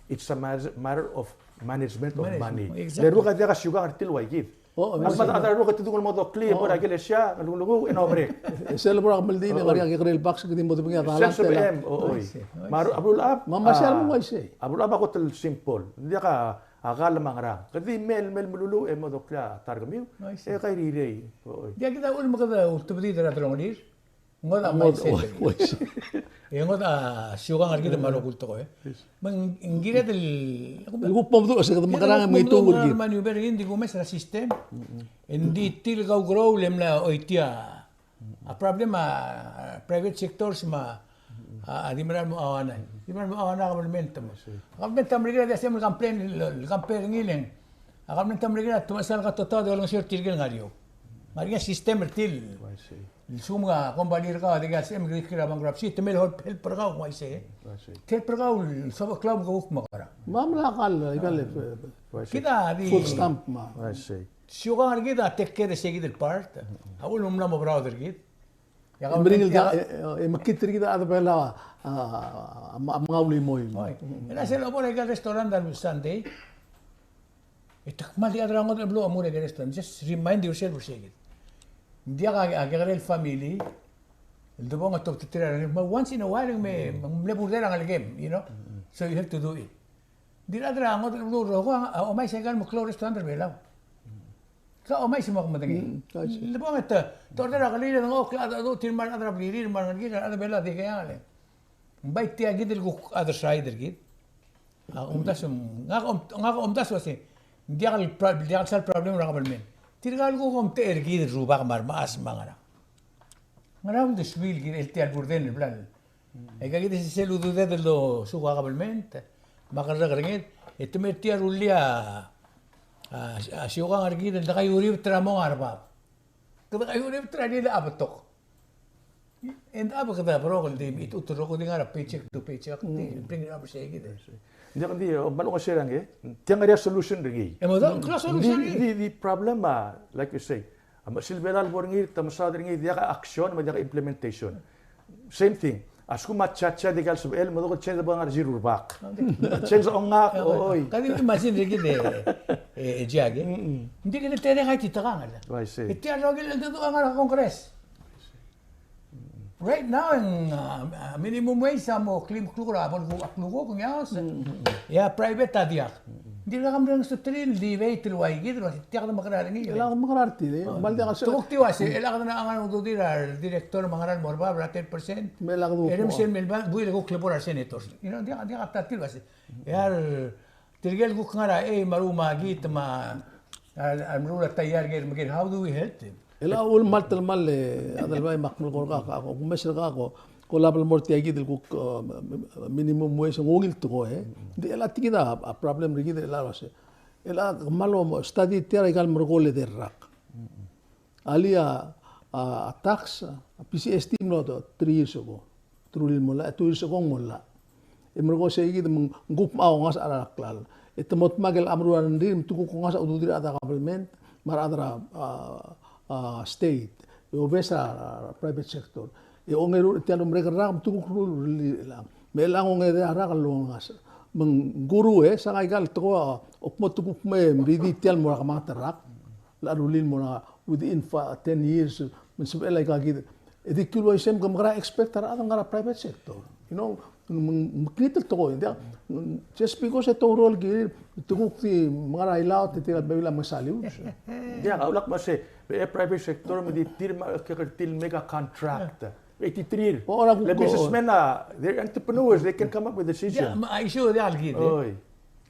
it's a matter, matter of management of money. Exactly. Le ruk a diak a siukang er tir el ua kid. Oh, a mad-, a ruk e te dungel mo doklii, e mo er a ikelesia, nglunguuch, e no break. E sel bo er a kemeldiil e ng ngar er ngii a kekerei el box, kede mo debengii a dalan. Sel sebechem, oi. Me a belulechab, me a, a belulechab a kot el simple. Ng diak a kall me a ngerang. Kede di mei el, mei el meluluuch e mo doklii a ta er kemiu. E kairirei. Oi. Diak kid a uchul me kede ultebedid er a delongelir. Ngodech a mindset er kid. E ngodech a siukang er kid me a rokui el tekoi. Me ng kired el, el kuk bo meduch se kede mekerang e mengitu er kid. Maneuver er kid, ng di kumes er a system. E ng di tir el kaukerous el mla oitii a problem a private sectors me a, a, di mera el mo auanai. Di mera el mo auanai a government me. A government a mle kired el di a sel complain, el complain er ngii el, a government a mle kired el te mechesang a katotoa e olengeseu er tirke el ngar er eou. Ngar er ngii a system er tir. A lsekum a kombalii er kau a diak el sebechem el declare a bankruptcy, te mei el help, help er kau, ng uaisei. Te help er kau el sob a klau me ke kuk mekerang. Me a mla kall, ikal, e, kid a di food stamp me a. Siukang er kid a take care er se kid el part. A uchul me ng mla mo proud er kid. E meringel, e, e, e mekngit er kid a chad er a Belau a, a, a, a mengaul el chimoim. Oi. E ng sel bo er a ikal restaurant el Sunday. E te kmal di chad er a ngodech el beluu a mo er a ikal restaurant. Just remind yourself er se kid. Ng diak a, a kekerei el family el debong e te obengterir a rengrir. Me once in a while me, me mle burden er a ngelekem, you know? So you have to do it. Ng di rechad er a ngodech el beluu el rokui a omais a ikal meklou el restaurant er a Belau. Ka omais me ak medengei. Mm, I see. Lebong e te, te order a kelir e dengchokl a, a, tir me a rechad er a blirir me a rengelekir, a rechad er a Belau a dikea ngele. Ng bai tia kid el kuk other side er kid. A omdasu, ngak a om-, ngak a omdasu el uasei, ng diak el pro-, diak el sal problem er a kabelment. Tirka el kuk omtechei er kid el rubak me a remechas me a ngerang. Ngera uldesuir kid el tia el burden el bla el Aika kid a sel ududed el dosiik a kabelment me a kerrekerenged, e te mei er tia el rullii a, a, a siukang er kid el dekaiuribt er a mong a rebab. Kede kaiuribt er a lilech a betok. End up kede broke el di mechitechut el rokui, di ngar er a paycheck to paycheck, di bring it up er sei kid. Ng di, ng di, o, me a lechub e ng se er a ngii, tiang a ngar er ngii a solution er ngii. E mo dang, kora solution er ngii. Ng di, ng di, ng di problem a, like you say, a mechesil a Belau el bo er ngii, te mesaod er ngii, diak a action, me diak a implementation. Same thing. A lsekum a cha-cha di kal sebechel, me dok change a bo ngar er a zero er a bak. Change a ongak, oi. Ka di imagine er kid e, e, e Jack, e. Ng di kid a terek a ititekangel. I see. E tia el rokui el dedu a ngar er a Congress. Right now, e ng, a, a, minimum wage a mo klim kluk er a bo el kuk, a klukuk, ng yaos. E a private a diak. Ng dirkak mle ngosukid el debate el ua ikid, el ua se tia kede mekerang er ngii. Chelecha kede mekerang er tir, e. Te kuk di ua se, chelecha kede ngar er a ududir a director me a ngera el mo er bab er a ten percent. Me chelecha kede, e, me sel mle buil e kuk lebo er a senators. You know, diak, diak a ta er tir el ua se. E a re, tirke el kuk ngar er a, e, me a renguk me a kid me a, a, a meruul a taiar er ker me ker, how do we help them? Chelecha uchul me a telemall e, Adelbai, me ak melekoi er kau, ak omes er kau, ko, ko lab el mo er tia kid el kuk, e, minimum wage, ng ungil tekoi, e. Ng di chelecha tia kid a, a problem er kid el chelecha el ua se. Chelecha kmal mo study tia er aika el merekong el edei el rak. Alii a, a, a tax, a P G S T a mlo three years ago. Te rullii el mo llach, two years ago ng mo llach. E merekong sei kid me ng kuk mo ngasech a rechad er a klalo. E te mo dmak el meruul a rengrir, me te kuk ngasech a ududir a rechad er a government, me a rechad er a, a, a, state. E obes a, a, private sector. E ongeru er tia el merek el rak, me te kuk rullii el rak. Me chelechang e ng edei a rak el longasech. Me ng kuruul, e, se ng aika el tekoi, a, ok mo te kuk me, mridi tia el mo er a kemanget el rak. Chelecha rullii el mo er a within fi-, ten years, me ng sebechel aika kid. E di kid el uaisei me ke mekera expect a rechad el ngar er a private sector. You know, me, me, mekngit el tekoi. Diak, just because e te oureor el kirir, te kuk di me ngar er a ilaot, e tirka el bebil a mesa lius. Diak, a ulak me se, e private sector, me di tir me a, ke, ke tir make a contract. E di tir. O, ora kuk, le businessmen a, they're entrepreneurs, they can come up with a decision. Diak, me a issue diak el kid, e. Oi.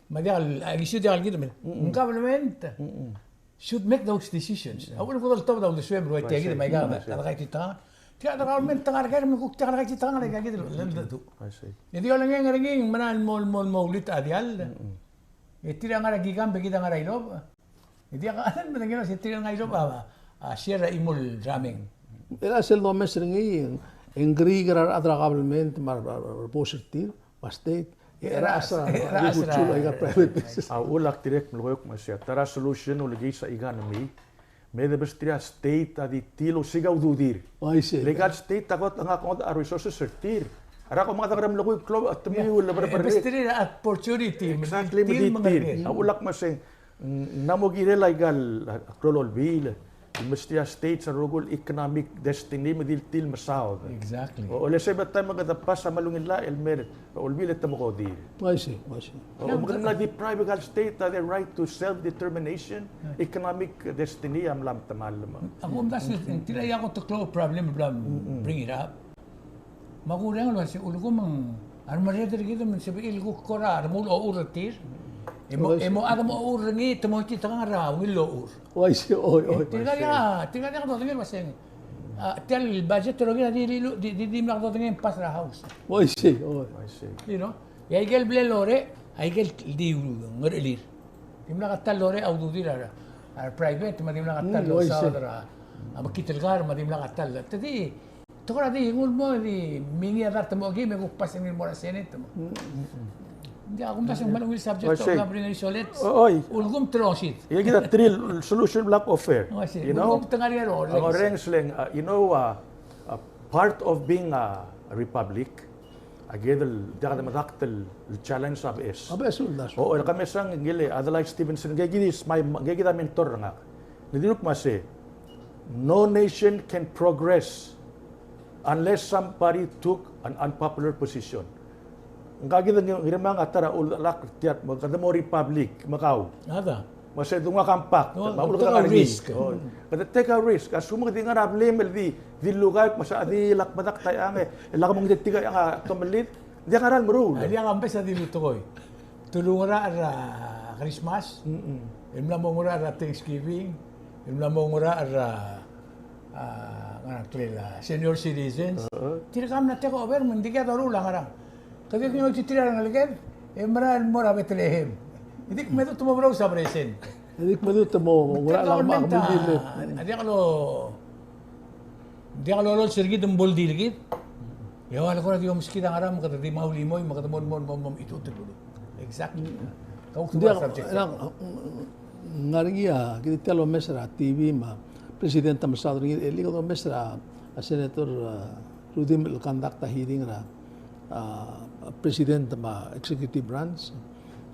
Me diak el, a issue diak el kid, me. Government should make those decisions. A uchul me kede oltobed a uldesuem el ua tia kid me aika, a dekaititang. Tia a government a ngar er ker me kuk tia a dekaititang er aika kid el, el, el, el. I see. E di olengeng er ngii, ng mera el mo, mo, mo ulitech a diall. E tir a ngar er a kikang, e kid a ngar er a ilob. E diak a, me ng ngar er a se tir a ngar er a ilob a, a share a chimo el rameng. Chelecha sel domes er ngii, e ng kerik er a rechad er a government, me a re, re, re, boss er tir. Me a state, e, e rechad er a, e rechad er a, e, private business. A uchul ak dirrek el melekoi el kmo se a ta er a solution el ulekiis a economy, me de besterir a state a di tir el osiik a ududir. I see. Le aika el state a kot a ngak a ngodech a resources er tir. A rak a omengedecheduch er a melekoi el klou a temiu el lebereberek. E besterir a opportunity. Exactly, me di tir. A uchul ak me se ng, ng mla mo kirel aika el, a, klou el olbiil. Di mesterir a states a rokui el economic destiny me di tir el mesaod. Exactly. O, olsiseb a taem me kede pass a kmal ungil el mer a olbiil e te mekodir. I see, I see. O, me kede mla deprive aika el state a their right to self-determination, economic destiny a mla metemall me. Ak omdasu, tia a kot el klou el problem el bla bring it up. Me a kureng el uaisei, ulekum ng, a remerreder er kid me ng sebechir el kuk kora remuul a ochur er tir. E mo, e mo chad a mo ochur er ngii, te mo ititekangel er a ungil el ochur. Uaisei, oi, oi. Tirka diak, tirka diak dodengei el uaisei. A, tia el budget el rokir a di, di, di, di dimlak dodengei e pass er a House. Uaisei, oi. Uaisei. You know? E aike el bla lourrech, aike el di ngerechelir. Dimlak a ta el lourrech a ududir a, a private, me dimlak a ta el losaod er a, a mekngit el kar, me dimlak a ta el, te di, te kora di nguu el mo di, me ngii a dart el mo okiu, me kuk pass er ngii el mo er a Senate mo. Ng di a kumdasu ng kmal ungil subject, te bring er ngii solet. Oi. Ulekum te rongesii. E kid a three solution el bla koffer. You know? Ulekum te ngar er ngii a role. Ng orrenges el, uh, you know, uh, uh, part of being a republic, a kid el, diak de medakt el challenge a beches. A beches, that's right. O, el kemesang, ngii el Adlai Stevenson, ngii kid is my, ngii kid a mentor er ngak. Le dilu el kmo se, no nation can progress unless somebody took an unpopular position. Ngka kid a Ngirmang a ta er a uldechelakl er tia el, me kede mo republic, me kau. Ada. Me se dungak a compact, me a ulekum a risk. Kede take a risk. A lsekum kede ngar er a blame el di, di lukaik, me se a di lak medakt a eanged, e lak mong di tirka a eanged a tomellid, diak a ngera el meruul. A diak a mbes a dilu tekoi. Te ulungerachel er a Christmas, el mla mo oungerachel er a Thanksgiving, el mla mo oungerachel er a, a, ngera ngklel a senior citizens. Tirka a mla take over, me ng dikea doruul a ngerang. Kede di ngoititerir a rengeleked, e merael el mo er a Bethlehem. E di kmedung te mo browse a present. E di kmedung te mo, mo, a, a diak lo, diak lololsir kid me bo el di el kid. E ua le kora di omeskid a ngerang me kede di maulimoi me kede mo, mo, mo, mo, itu te bulu. Exactly. Kau ng diak, subject. Ng ngar er ngii a, kid tia el omes er a T V me a President a mesaod er ngii, e le kede omes er a, a Senator, a, Rudimch el conduct a hearing er a, a, President me a Executive Branch.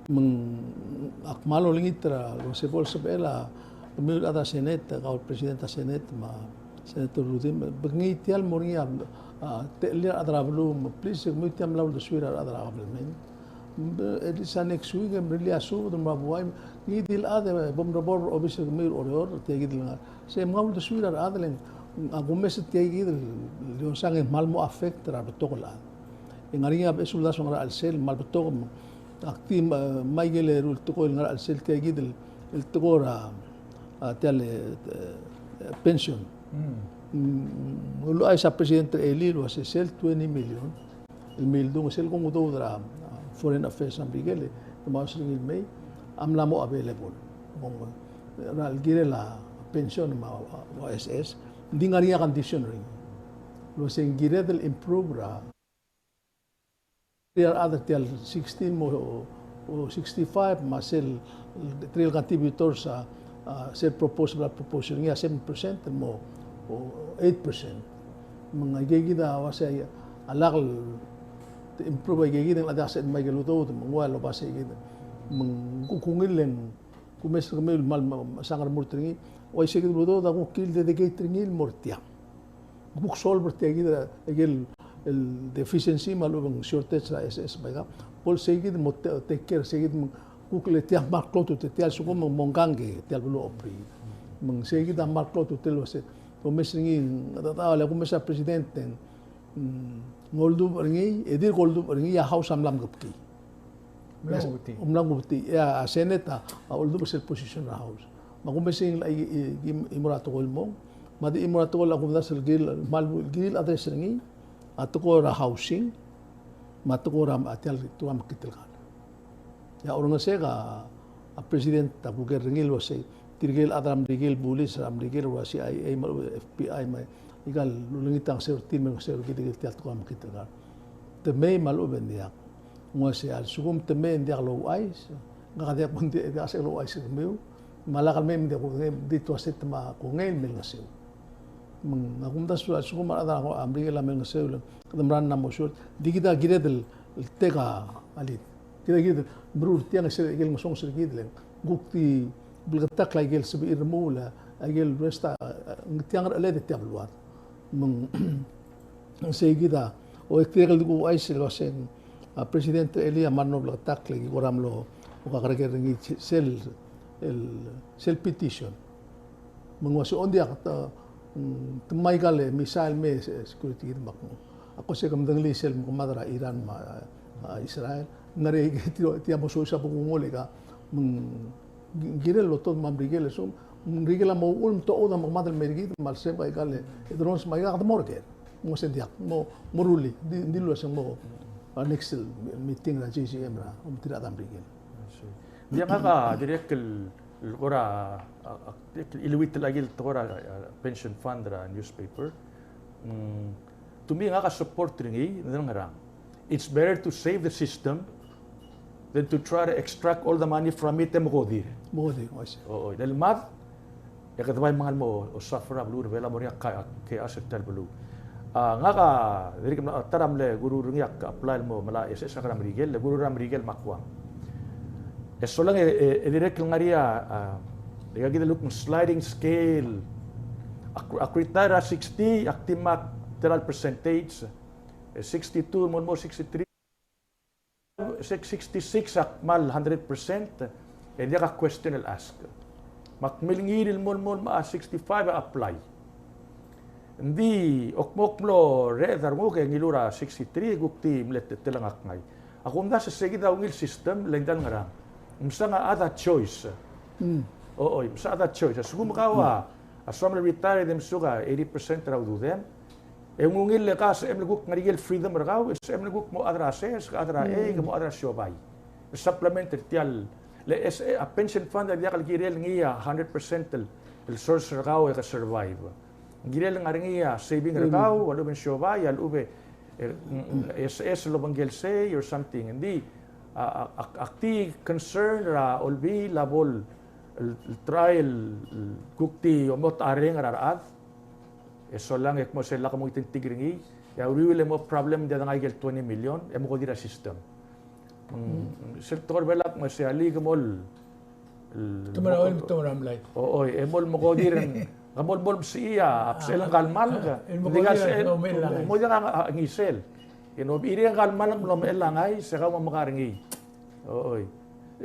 Me ng, ak kmal olengit er a, el uase bo el sebechel a, kemiu el chad er a Senate, kau el President er a Senate, me a Senator Rudimch, me ng ngii tia el mo er ngii a, a, techellir a rechad er a beluu, me please, kemiu tia el mla uldesuir a rechad er a government. Be, e di sa next week, e mrellii a subed, me a buai, ngii di el chad, e, bo mrobor er a obis er kemiu er Oreor, tia kid el ngar. Se mngai uldesuir a rechad el, a kumes er tia kid el, el osang e kmal mo affect er a rebetok el chad. E ng ngar er ngii a beches el uldasu el ngar er a chelsel, me a rebetok, me, ak di, me, me aike el eru el tekoi el ngar er a chelsel tia kid el, el tekoi er a, a, tia el, e, e, pension. Mm. Mm, uluuchais a President er a elii el uase sel twenty million el mildung, sel kmo ng udoud er a, a, Foreign Affairs er a Merikel, e te mo ousekool er ngii el mei, a mla mo available. Kmo ng, er a kirel a pension me a, a, S S, ng di ngar er ngii a condition er ngii. El uase ng kired el improve er a, er a rechad er tia el sixty mo, o, o sixty-five, me a sel, tirke el contributors a, a, sel propose, bla propose er ngii a seven percent el mo, o, eight percent. Me ng aike kid a uase a lak el improve aike kid e ng diak a sebeched me aike el udoud, me ng ua el oba sei kid. Me ng kuk ungil e ng kumes er kemiu el kmal, me, mesang e remurt er ngii. Uaisei kid el udoud a kuk kirir el dedicate er ngii el mo er tiang. Kuk solve er tia kid, e, aike el, el deficiency me a lechub e ng shortage er a S S me aika. Bo el sei kid el mo te-, take care, sei kid me ng kuk le tia kmal klou a ultutelel tia el lsekum e ng mo ngkang e tia el beluu a obriid. Me ng sei kid a kmal klou a ultutelel el uase, omes er ngii, a, a, a, le kumes a President e ng, mm, ng oldubech er ngii, e dirk oldubech er ngii, a House a mla mekebkii. Mla mekebkii. Mla mekebkii. E a Senate a, a oldubech er sel position er a House. Me a kumes er ngii, i, i, i, chimo er a tekoi el mong. Me a di chimo er a tekoi el a kumdasu el kirel, kmal kirel el address er ngii, a tekoi er a housing, me a tekoi er a, a tia el tekoi er a mekngit el kar. E a orrenges e a, a President a kuker er ngii el uasei, tirke el chad er a Merikel, bulis er a Merikel, el ua C I A, me a F B I, me aika el ulengit a ngeseu er tir, me a ngeseu er kid el tia el tekoi er a mekngit el kar. Te mei me a lechub e ng diak. Ng uasei a lsekum te mei e ng diak louchais, ngak a diak bo ng di, diak se louchais er kemiu, me a lak el mei me ng diak kongei, di tua se te me a kongei el me el ngeseu. Me ng, a kumdasu a lsekum a rechad er a Merikel a me el ngeseu, le kede mera el mo short, di kid a kired el, el take a lead. Kid a kired el meruul er tiang e sel, aike el ngesonges er kid le ng kuk di bleketakl aike el sebechir el remuul, aike el rest a, a, tiang er a cheled e tia beluad. Me ng, sei kid a, o, e tirke el di kuchais el uaseng, a, President er a elii a mla mo bleketakl e ki kora mlo, o, kakerker er ngii sel, el, sel petition. Me ng uase ng diak, te, mm, te mei aika el missile me se-, security kid me ak mo. Ak ko se ke medengelii sel mekemad er a Iran me a, a, Israel. Ng ngar er ngii tia, tia mo soiseb a kuk ungil e ka, me ng kirel el otobed me a Merikel e se, Merikel a mo uchul me te ouchad a mekemad el mei er kid, me a lsebek aika el, e, drones me aika, kede mo er ker. Ng uase ng diak, mo, mo rullii, di, di el uase mo, a, next meeting er a G C M er a, ometir a rechad er a Merikel. I see. Ng diak, ngak a dirrek el, el kora, a, a, iluit el aike el tekoi er a, a, pension fund er a newspaper. Mm, to me ngak a support er ngii, ng ngerang. It's better to save the system than to try to extract all the money from it e mekodir. Mekodir, oi. Oi, oi. Le mad, e kede bai mengal mo, o, suffer a beluu er a Belau, mo er ngii a ka-, chaos er tia el beluu. A, ngak a, dirrek el mla, ta er a mle kuruul er ngii a apply el mo melai a S S er a Merikel, le kuruul er a Merikel me a Guam. E solang e, e, e dirrek el ngar er ngii a, a, e kid a kuk sliding scale. Ak, ak retire er a sixty, ak di mad er a percentage, e sixty-two, mo el mo sixty-three, six, sixty-six a kmal hundred percent, e diak a question el ask. Me ak milengir el mo el mo me a sixty-five a apply. Ng di, ak mo, ak mlo reched a renguk e ngiluu er a sixty-three, e kuk di mle te-, telengakl ngii. A kumdasu e sei kid a ungil system, le ng diak el ngerang. Mesang a other choice. Mm. O, oi, mesang a other choice. A lsekum kau a, a soam el retire e di mesuk a eighty percent er a ududem, e ng ungil le ka sebechem el kuk ngar er ngii el freedom er kau, e sebechem el kuk mo chad er a sers, ke chad er a, mm, ei, ke mo chad er a siobai. E supplement er tia el, le S A, a pension fund a diak el kirel ngii a hundred percent el, el source er kau e ke survive. Ng kirel ngar er ngii a saving er, mm, kau, a lechub e ng siobai, a lechub e, e, mm, S S el obengkel sei, or something. Ng di, a, a, a, ak di concern er a Olbiil a bo el, el, el try el, el kuk di omot a reng er a rechad. E solang e kmo se lak mo itetik er ngii, e a uriul e mo problem ng diak dengai ikel twenty million, e mo ko di er a system. Mm, sel tekoi er a Belau me se alii ke mo el, el, te mo er a, mo, te mo er a mlai. O, oi, e mo el mo ko di er, ke mo el mo el mesii a, a bsechel ngka el malk, el mo ko di er a, sel, mo di a, a, ngisel. E ng oberir ngka el malk el mo omechell a ngai, se kau mo mekar ngii. O, oi.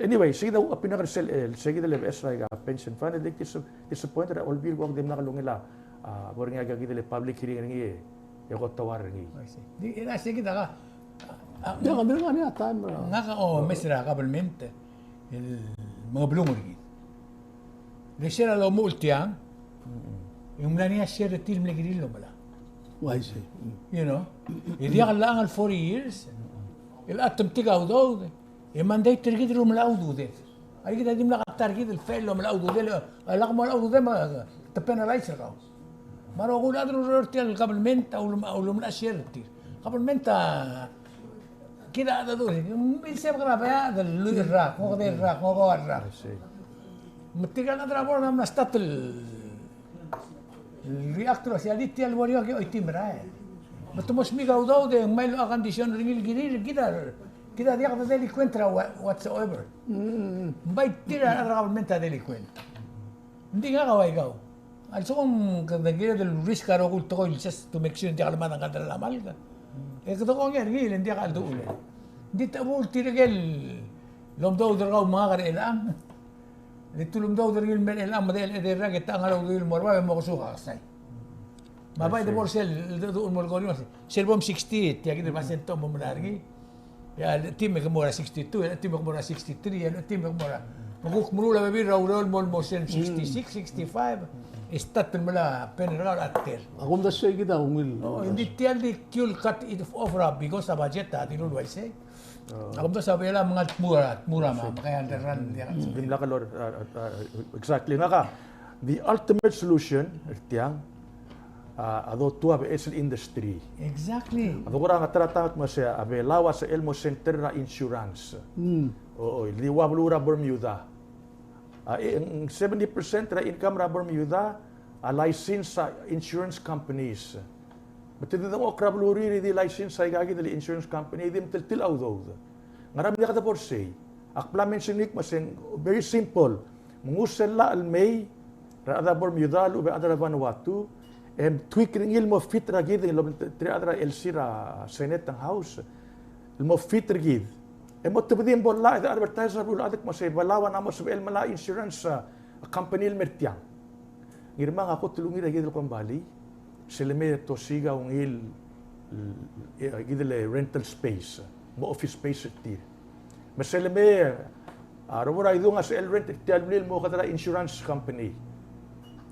Anyway, se kid a opinion er sel, el, se kid el beches er aika pension fund, el di dis-, disappointed er a Olbiil el kuk dimlak lungil a, a, bo er ngii aika kid el public hearing er ngii e, e ko teuar er ngii. I see. Di, e, se kid a ka, a, a, ngak a, ngak a, ngak a, o, mes er a government, el, mengebelung er kid. Le sel a lomuchel tiang, e ng mla er ngii a share er tir el mle kirir el omelau. I see. You know? E diak el lechang el forty years, el a te metik a udoud, e mandate er kid el omelau a ududed. Aikid a dimlak a ta er kid el fail el omelau a ududed, e lak mo omelau a ududed me te penalize er kau. Me a rokui el chad el oureor er tia el government a ul-, a ulemlak a share er tir. Government a, kid a chad a dul, milsebek er a bead el lluich el rak, ngokede el rak, ngokau el rak. I see. Me tirka el chad er a board a mla start el react el uasei, a di tia el ureor e ke choitii merael. Me te mo smiik a udoud e ng mei el condition er ngii el kirir, kid a, kid a diak de delinquent er a wha-, whatsoever. Mm. Ng bai tir a rechad er a government a delinquent. Ng di ngak a ua kau. A lsekum kede kired el risk a rokui el tekoi el just to make sure ng diak lemad a ngkang el malk. E kede kongei er ngii el ng diak a chelduchul. Ng di te chebuul tirke el omdoud er kau me ngak er chelechang. Le te ulemdoud er ngii el mer chelechang me de, de, de rak e te ngar er a uduil el mo er bab e mo kesuk a kesai. Me a bai de bo er sel, de, de, mo er koriu, sel bom sixty, tia kid el basent a mo mla er ngii. E a le team e ke mo er a sixty-two, e a le team e ke mo er a sixty-three, e a le team e ke mo er a. Me kuk meruul a bebil er a ureor el mo, mo sel sixty-six, sixty-five, e start el melai a pen er kau er a tel. A kumdasu e kid a ungil. O, ng di tia el di kiul cut it off er a because a budget a dilu el uaisei. A kumdasu a Belau a mengal tmuu er a, tmuu er a ma, me kede understand el diak. Dimlak el or, a, a, a, exactly. Ngak a, the ultimate solution er tiang, a, a dotuu a beches el industry. Exactly. A dokurang a ta er a tang me se a Belau a sebechel el mo center er a insurance. Mm. O, o, di ua beluu er a Bermuda. A, e, ng seventy percent er a income er a Bermuda a license a insurance companies. Me te di dengchokl er a belurir e di license aika kid el insurance company e di meteltil a udoud. Ngera me ng diak de bo er sei? Ak bla mention er ngii me se ng very simple. Me ng nguu sel llach el mei er a rechad er a Bermuda el lechub e a rechad er a Vanuatu, e tweak er ngii el mo fit er kid, el lobengterir a rechad er a L C er a Senate and House, el mo fit er kid. E mo tebedii el bo llach e de advertise er a beluulechad el kmo se Belau a mla mo sebechel el melai a insurance, a, company el mer tiang. Ngirmang, a kot el ungil er a kid el kombalii, sel lemei e te osiik a ungil, e, kid el rental space, mo office space er tir. Me sel lemei, a, rubak er a idung a sebechel el rent er tia el blil el mo kede er a insurance company.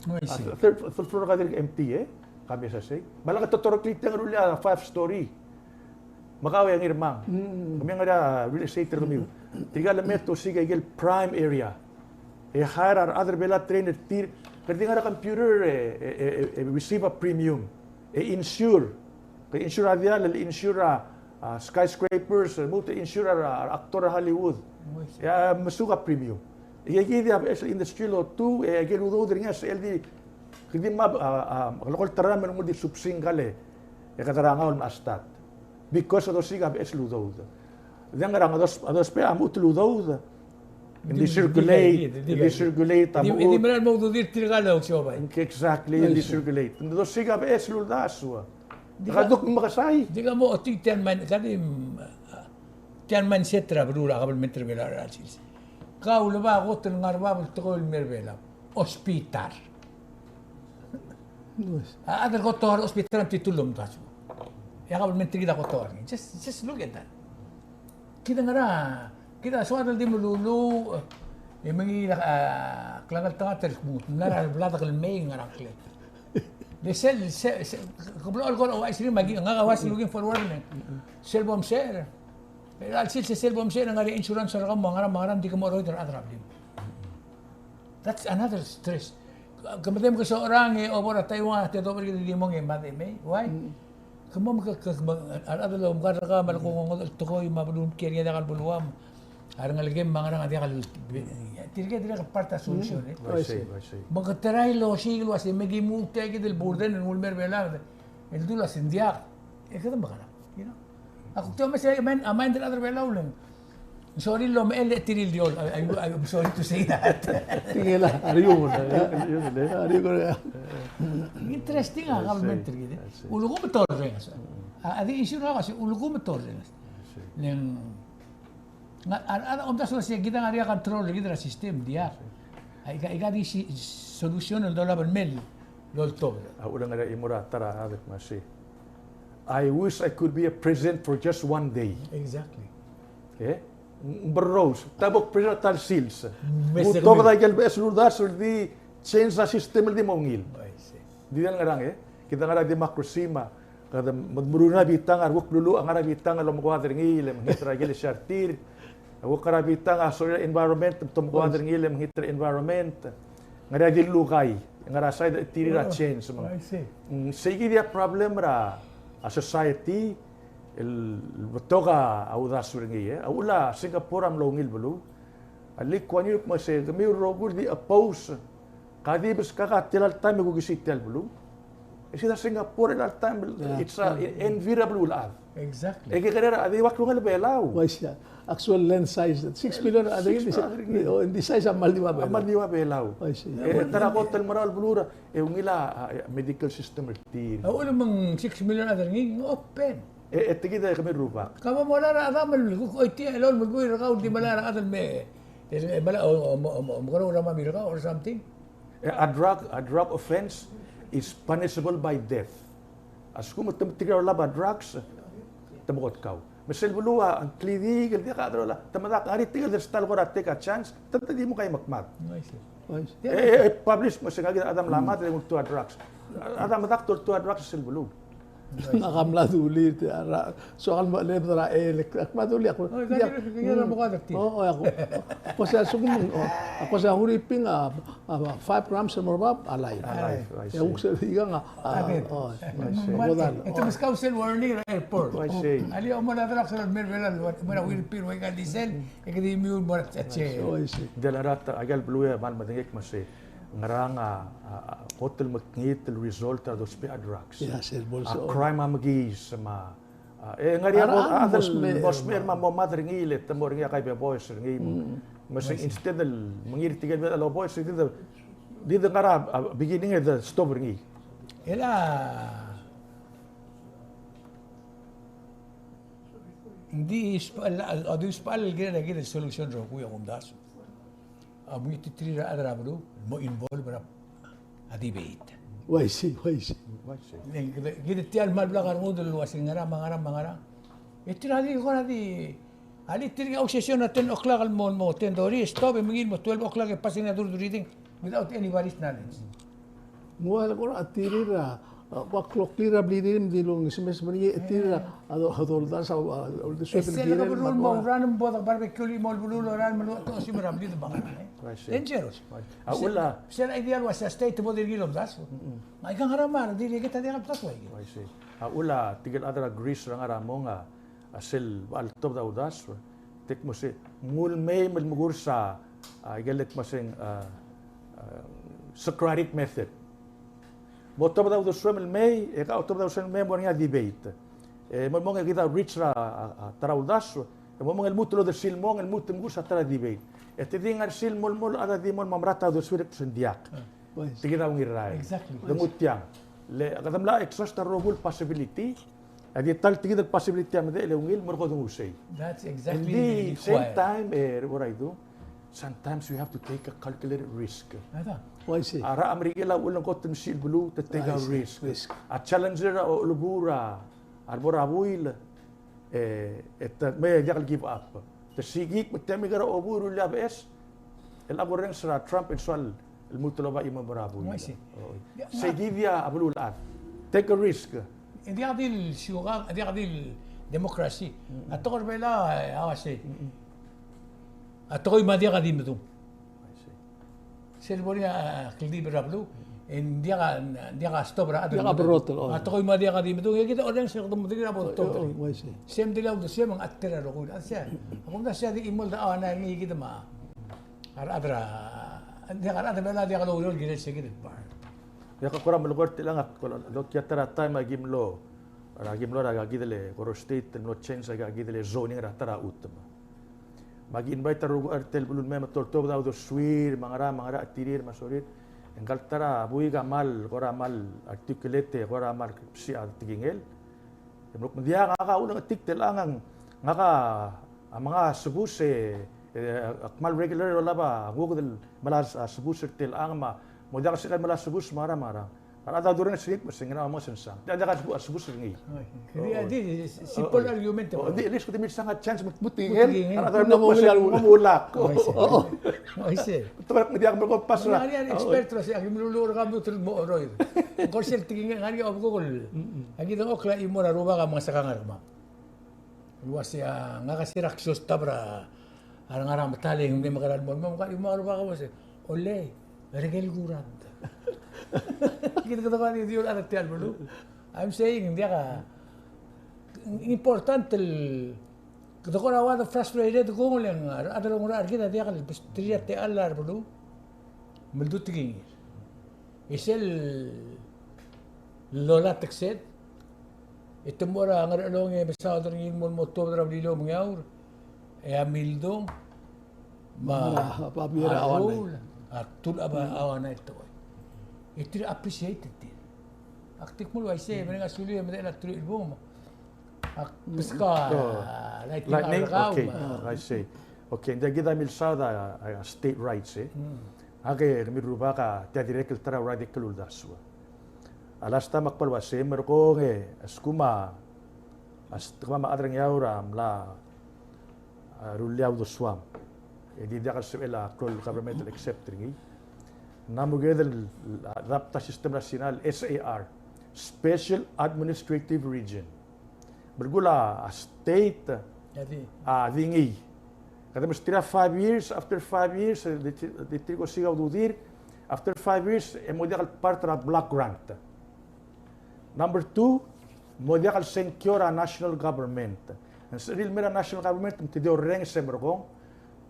Oh, I see. A, third, third floor a dirk empty, e? Ka mesa sei. Me a lak e te toreklii tiang e rullii a five story. Me kau e Ngirmang. Mm. Kemiu a ngar er a real estate er kemiu. Tirka el lemei e te osiik a ikel prime area. E hire a rechad er a Belau el train er tir. Kede di ngar er a computer e, e, e, e receive a premium. E insure. Ke insure a diall, el insure a, a, skyscrapers, el lmuut e insure a, a, actor er a Hollywood. E a mesuk a premium. E kid a beches el industry el otuu, e ikel udoud er ngii a sebechel di, kede di me a, a, a, local term el nguu di subsing kale. E kede er a ngau el mla start. Because a dosiik a beches el udoud. Di ngerang a dos, a dousbech a lmuut el udoud. Ng di circulate, ng di circulate a lmuut. Di mera el mo ududir tirka el ousiobai. Exactly, ng di circulate. Ng dosiik a beches el uldasu. Ka duk mekesai. Di ka mo ochotii tia el mind, ka di, mm, tia el mindset er a beluu er a kabelment er a Belau er a chelsel. Kau lebo a kot el ngar er bab el tekoi el mer Belau. Hospital. A chad el kot el ngar er a hospital a metitur el omdasu. E a kabelment er kid a kot el ngar er ngii. Just, just look at that. Kid a ngar er a, kid a soad el di meluluuch, e mengiil a, a, klengeltengat el kmo ng mla er a bladek el mei e ngar er a ngklel. Le sel, se, se, ke blechoel kora ouchais er ngii me aki, ngak a was looking forward el sel bo msecher. E a chelsel se sel bo msecher e ng ngar er ngii a insurance er kau me a ngerang me a ngerang, di ke mo cheroid er a rechad er a blim. That's another stress. Ke medem ke socherang e obor a Taiwan, te dobor kid el di mong e mad e mei. Why? Mm. Ke mo me ke, ke, ke me, a rechad el omkar er kau me a leko ngodech el tekoi me a beluu el kiei er ngii a diak el beluam. A rengelekem me a ngerang a diak el, tirke a dirrek el part er a solution, e. I see, I see. Me ke try el osiik el uase me ki move tia kid el burden el nguu el mei er a Belau, el dul uase ng diak, e kede mekerang, you know. Ak kuk tia me se, a mind, a mind er a rechad er a Belau a leng, sorry el omechell e tir el diol. I, I, I'm sorry to say that. Tingel a, are you, are you, are you, interesting a government er kid. I see. Ulekum e torrenges. A, a di issue er ngak a se, ulekum e torrenges. I see. Leng, Ng, a, a, omdasu el uase kid a ngar er ngii a control er kid er a system, diak. Aika, aika di si, solution el dolab el mei el oltobed. A uchul e ng ngar er ngii a chimo er a ta er a chad el kmo sei, "I wish I could be a president for just one day." Exactly. E? Ng berrous, ta bo president er a ta el sils. Me se tobed a ikel beches el uldasu el di change a system el di mo ungil. I see. Di diak el ngerang, e? Kid a ngar er a democracy me a kede meruul a bitang, a rukuk el luluuch a ngar er a bitang el omekoad er ngii el mekngit er a ikel siar tir. A rukuk er a bitang a sorir a environment, te omekoad er ngii el mekngit er a environment. Ngar er ngii a di lukai, ngar er a side er tir er a change, me ng. I see. Mm, sei kid a problem er a society el betok a uldasu er ngii, e. A uchul a Singapore a mlo ungil beluu. A Lee Kuan Yew a kmo sei, kemiu el rokui el di oppose, ka di beskak a tia el taem e kuk isei tia el beluu. E sei a Singapore er a taem, yeah, it's a, yeah, envy er a beluulechad. Exactly. E ke kerei a di ua klungel a Belau. Uaisei. Actual land size, six million, a di, six million, o, in the size a kmal di ua Belau. A kmal di ua Belau. Uaisei. E, ta er a kot el merael el beluu er a, e ungil a, a, medical system er tir. A uchul me ng six million a rechad er ngii, ng open. E, e tia kid e kemiu el rubak. Ka mo melai er a chad el kuk choitii a elolem el buil er kau el di melai er a chad el me, el, el melai, o, o, o, o, mekerreu er a mami er kau or something. E, a drug, a drug offense is punishable by death. A lsekum te metik er a olab a drugs, te mo kot kau. Me sel beluu a ngklidik el diak a chad er a olab, te medakl a ngar er tir el di ta el kora take a chance, te, te di mo kai mekmad. I see. E, e, e publish me se ngak a chad a mla mad e ng ultuil a drugs. A chad a medakl a ultuil a drugs sel beluu. Ngak a mla dulii, tia er a, soak el mechelebed er a elek, ak mla dulii, ak, o, diak, mm, o, o, ak, ko se a lsekum, o, ak ko se a Huriping a, a, five grams el mo er bab, alive. Alive, I see. E kuk se ikang a, a, o, I see. Ak bo dal. E te meskau sel warning er a airport. I see. Alii, a mo er a drugs el mei er a Belau, mo er a Huriping, mo er a Diesel, e ke di miu el mo er a, a, che. O, I see. Diak el rak, a ikel beluu e kmal medengei el kmo sei, ngerang a, a, a, kot el mekngit el result er a dousbech a drugs. Yes, el bolsa. A crime a mekiis me a, a, e ngar er ngii a, a, a, mo smecher, mo smecher me a mo mad er ngii le te mo er ngii a kaibeboes er ngii. Mm. Me se instead el mengiil er tirke el bo el oboes, di de, di de ngar er a, a, beginning e de stop er ngii. E le ng di usbechel, a di usbechel el kirel a ikel solution el rokui a kumdasu a mo ngiltiterir a rechad er a beluu el mo involve er a debate. Uaisei, uaisei. Uaisei. Ng kid, kid tia el kmal blak a rengud el uase ngerang me a ngerang me a ngerang. E tir a di kora di, alii, tirke a session er a ten o'clock el mo, mo ten thirty, stop e mengiil el mo twelve o'clock e pass er ngii a third reading without anybody's knowledge. Ng ua le kora tir er a, a, ua kloklir a blirir me di lolngesmes me ng ngar er ngii e tir a, a do, a doldasu a, a, a uldesued el kirel me a, e sel lekeberul el mo oureor me bo de barbecue el chimo el beluu el oureor me lua te osimer a blid me a ngerang, e. Uaisei. Dangerous. Uaisei. A uchul a, sel idea el uase a state a bo dirk el omdasu. Mm-mm. Me aika ngerang me a dirk el keta diak el omdasu aike. Uaisei. A uchul a tirke el chad er a Greece er a ngar er a mong a, a sel bo el tobed a uldasu, te kmo sei, ng mei me le mekurs a, a, ikel kmo sei, a, a, Socratic method. Mo tobed a uldesuem el mei, e ka otobed a uldesuem el mei, mo er ngii a debate. E mo, mo ng kid a reach er a, a, a, ta er a uldasu, e mo, mo ng lmuut el odersii el mong, el lmuut el mekurs a ta er a debate. E te di ngar er sel mo, mo, a di mo, mo merat a uldesuir e kmo sei ng diak. Tia kid a ungil rael. Exactly. De nguu tiang. Le, kede mla exhaust a rokui el possibility, a di ta el tia kid el possibility a medechel e ungil, mo er kede nguu sei. That's exactly the required. And the same time, e, what I do, sometimes we have to take a calculated risk. Aita. Uaisei. A rechad er a Merikel a uchul e ng kot el mesisiich el beluu, te take a risk. Risk. A challenger a, a, a lebo er a, a lebo er a buil, e, e te, me diak el give up. Te sikik, me te mei er a obuu e rullii a beches, el ak orrenges er a Trump el soal el lmuut el oba chimo el mo er a buil. Uaisei. O. Sei kid a beluulechad. Take a risk. E diak di el siukang, e diak di el democracy. Mm-mm. A tekoi er a Belau, e, a uaisei. Mm-mm. A tekoi me a diak a di medung. Uaisei. Sel bo er ngii a, a, kldibel er a beluu. Mm-mm. E ng diak a, ng diak a stop er a chad. Diak a berrotel, oh. A tekoi me a diak a di medung, e kid a orrenges e kede medengei er a bo ltobed. Oh, oh, I see. Sei me ng dilu el uldesuem e ng chad er a rokui el chad, sei. A kumdasu e a di chimo el de, oh, ng ngii kid me a rechad er a, ng diak a rechad er a Belau a diak loureor el kirel sei kid el bar. Diak a kora melekoi er tiang, a kora, lokiu a ta er a taem a ki mlo, er a ki mlo er a kid el Koror State el mlo change a kid el zoning er a ta er a chutem. Me aki invite a rokui el chad er tia el beluu el mei me te oltobed a uldesuir, me a ngera, me a ngera a chetirir, me a sorir. E ngka el ta er a buik a kmal, kora kmal articulate, kora kmal mesiich a tekingel. E mlo kmo ng diak, ngak a ulengetik telang, ngak a menga a sebus e, e, ak kmal regular el olab a nguked el melai a sebus er tiang me a mo diak a sebechek el melai a sebus me a ngera me a ngera. A rechad a durenges er ngii me se ng ngera mo sensang. Diak, diak a sebus er ngii. Di, di, simple argument. Di, at least kede milsang a chance me te tekingel. A rechad a mo mo ulak. Te diak me ko pass er a. Ng ngar er ngii a expert er a sei, aki meluluuch er kau me te mo oroid. Ng ko er sel tekingel, ng ngar er ngii a obekul. Aki dengchokl a chimo er a rubak a mengesekang er kemam. El uasei a ngak a se er a klsotab er a rengar er a medal e ng mle mekerang el mo, mo, mo, mo, mo, mo, mo, olei, er ker el kurang. Kid kede ko di diu el chad er tia el beluu. I'm saying, ng diak a, important el, kede ko er a ua de frustrated kung le ng a rechad el ngar er kid a diak el besterir a techall er a beluu. Me ldu tekingir. E sel lola teksed, e te mo er a Ngerchelong e mesaod er ngii el mo, mo tuobed er a Beliliou me a Ngeaur, e a Mildung, me a, me a Babier a Awanai. Raul, a Tulab a Awanai el tekoi. E tir a appreciate tir. Ak di kmo el uaisei, e mereng a sulir e medechel a teruich el bung, Ak, mm, beskau a, oh, lightning, lightning? Okay, I see. Okay, ng diak kid a milsaod a, a, a state rights, e. Mm. Ngak e kemiu el rubak a tia dirrek el ta er a radical uldasu. A last time ak kmal uasei, merekong e, a lsekum a, a lsekum a kemam a chad er a Ngeaur a mla, a, rullii a uldesuam. E di diak el sebechel a klou el government el accept er ngii. Ng mo kired el, el, adapt a system er a Sina el S A R, Special Administrative Region. Belkul a state a di ngii. Kede mesterir a five years, after five years, e di, di tir ko siik a ududir, after five years, e mo diak el part er a block grant. Number two, mo diak el sengkio er a national government. Ng sebechir el mei er a national government, me te di orrenges e merekong,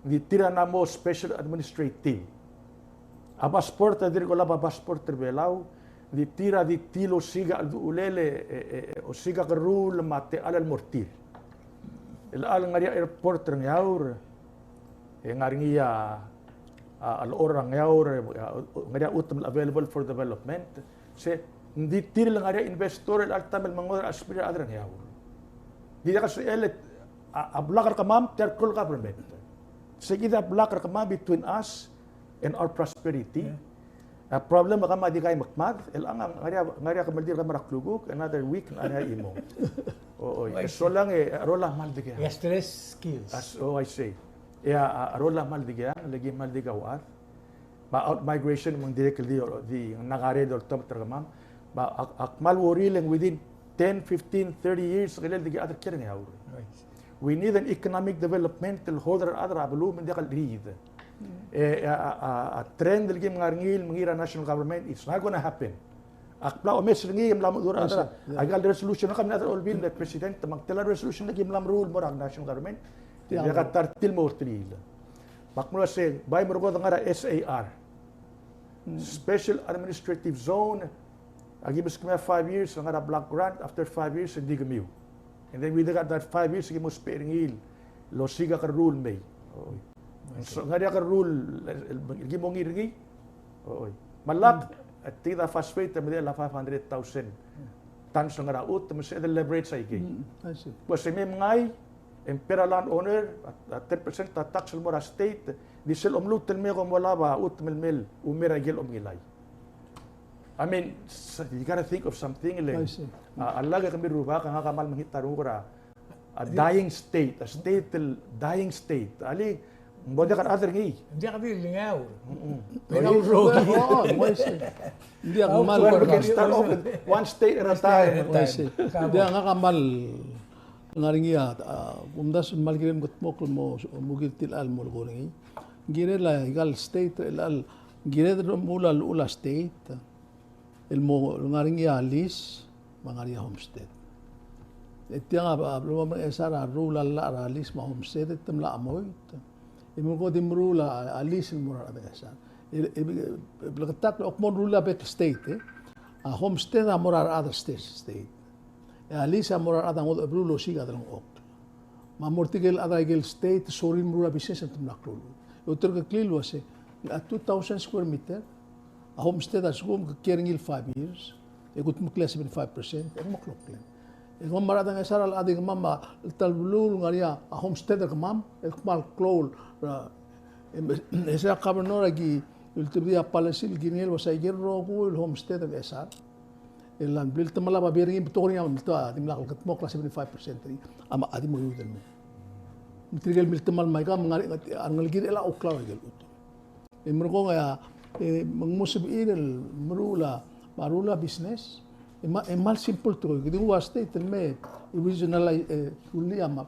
di tir a mo special administrative. A passport a dirk olab a passport er a Belau, di tir a di tir el osiik a cheldechulel e, e, e, osiik a kerruul me a techall el mo er tir. El chelecha el ngar er ngii a airport er a Ngeaur, e ngar er ngii a, a, a lechor er a Ngeaur, e, a, ngar er ngii a chutem el available for development. Se, ng di tir el ngar er ngii a investor el chelecha el taem el mengodech er a chelsel a rechad er a Ngeaur. Di diak el sebechel a, a block er kemam, tia el klou el government. Se kid a block er kemam between us and our prosperity. Yeah. A problem er kemam a di kaimekmad, el ngar er ngii a, ngar er ngii a kemeldiil er kemam er a klukuk, another week, ngar er ngii a chimong. O, o, e solang e, a rolel a kmal dikea. Yeah, stress skills. As, oh, I see. E a, a rolel a kmal dikea, le ki kmal dikea a uchad. Me a outmigration me ng dirrek el di, di ngar er ngii a oltomet er kemam. Me ak, ak kmal worry le ng within ten, fifteen, thirty years, kirel di ki chad er kiei er a Ngeaur. Right. We need an economic development el hold er a rechad er a beluu me ng diak el riid. Mm. E, a, a, a, a trend el kim ngar er ngii el mengiil er a national government, it's not gonna happen. Ak bla omes er ngii e mla mo dura. Yes, sir. Yeah. Aika el resolution er kau me a rechad er a Olbiil me a president, me ng tela resolution el kim mla meruul el mo er a national government. Yeah. Diak a ta er tir el mo er tir. Me ak mlo uasei, bai merekong e de ngar er a S A R. Mm. Special Administrative Zone, aki meskemiu a five years, ngar er a block grant, after five years, e di kemiu. And then within that five years, aki mo ousbech er ngii el osiik a kerruul el mei. So, ngar er ngii a kerruul el, el, el ki mo ngii er ngii. Oi. Me a lak, e tia a phosphate, e medechel a five hundred thousand tons el ngar er a chutem, me se de leverage aikei. Mm, I see. Kmo se mei me ngii, e mper a landowner, a, a ten percent a tax el mo er a state, di sel omluut el mei e kom olab a chutem el mei el, ume er a ikel omngilai. I mean, s-, you gotta think of something, le. I see. A, a lak e kemiu el rubak, ngak a kmal mekngit a renguk er a, a dying state, a state el dying state. Alii, ng bo diak a rechad er ngii. Ng diak di el Ngeaur. Mm-mm. Ngeaur. Oh, oh, oh, I see. Ng diak, kmal. We can start off with one state at a time. One state at a time. I see. Ng diak, ngak a kmal ngar er ngii a, a, kumdasu el kmal kirem kldmokl el mo, mo kirir tia el mo lekong er ngii. Ng kirel a ikal state, el, el, ng kired el mo ua, ua state. el mo ngar er ngii a lease me a ngar er ngii a homestead. E tiang a, a, a, a rule a llach er a lease me a homestead e te mla chemoit. E me ko di meruul a, a lease el mo er a rechad er a Ngchesar. E, e, e, bleketakl a kmo ng rule a bek el state, e. A homestead a mo er a rechad er a state, state. E a lease a mo er a rechad a ngodech el beluu el osiik a delengchokl. Me a mo er tirke el chad er a ikel state, sorir el meruul a business e te mla klou el chutem. E ulterekokl el uase, a two thousand square meter, a homestead a lsekum ke kiei er ngii el five years, e kudmeklii a seventy-five percent, e ng mo kloklen. E kemam a rechad er a Ngchesar a locha di kemam a ta el beluu el ngar er ngii a homestead er kemam, el kmal klou er a, e, e se er a governor a ki ultebedii a policy el kirel el uase a ikel rokui el homestead er a Ngchesar el a blil te melab a beer er ngii, betok er ngii a mle ta, dimlak el kudmokl a seventy-five percent er ngii, a, a di mo iuid el mei. Me tirke el miltemall me aika, me ng ngar er ngii a rengelekir el a oklou a ikel chutem. E merekong e a, e, me ng mo sebechir el meruul a, meruul a business, e ma, e kmal simple tekoi. Kede nguu a state el me, e, regionalize, e, rullii a map.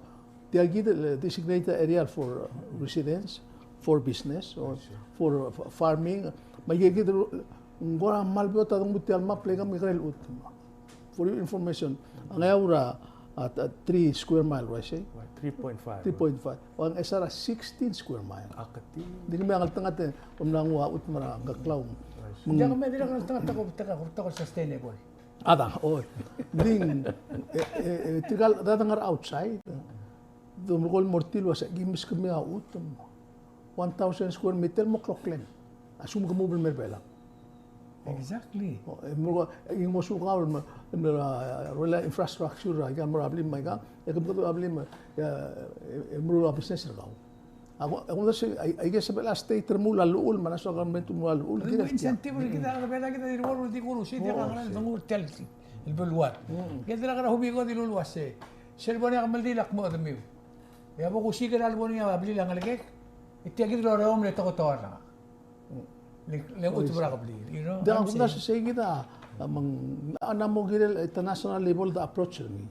Tia kid el, e, designated area for residence, for business, or for, uh, fa-, farming. Me aike kid el, ng kora kmal beot a denguu tia el map el ika me kekerei el chutem. For your information, a Ngeaur a, a, a three square mile, right, sei? Three point five. Three point five. A Ngchesar a sixteen square mile. A kati. Ng di kemiu a ngeltengat e, kom mla nguu a chutem er a Ngkeklau. Ng diak me dirrek el ngeltengat e ko betok a, ko betok el sustainable. A da, oi. Ng di, e, e, e, tirka el chad a ngar er a outside. Te mlo ko el mo er tir el uase, ki meskemiu a chutem. One thousand square meter mo kloklen. A lsekum ke move el mer Belau. Exactly. O, e mo, e mo sukau el mo, el mo, a, rullii a infrastructure, a, aika el mo er a blim me aika, e ke mo er a blim, e, e, e meruul a business er kau. A ko, a ko, a, aike el sebechel a state el remuul a llechul, me a national government el remuul a llechul, kid a incentive er kid a, kid a, kid a di rullii, di kuruul, sei, di ngar er a, di ngar er tia el, el beluad. Kid a kora hubi ko di luluasei. Sel bo er ngii a kemeldiil a kmo chedemiu. E a bo kusiik er a lebo er ngii a blil a ngelekek, e tia kid el oreomel e te ko toar er ngak. Le, le chutem er a kebliil, you know. Diak, a kumdasu e sei kid a, a, me ng, a, ng mo kirel international level de approach er ngii.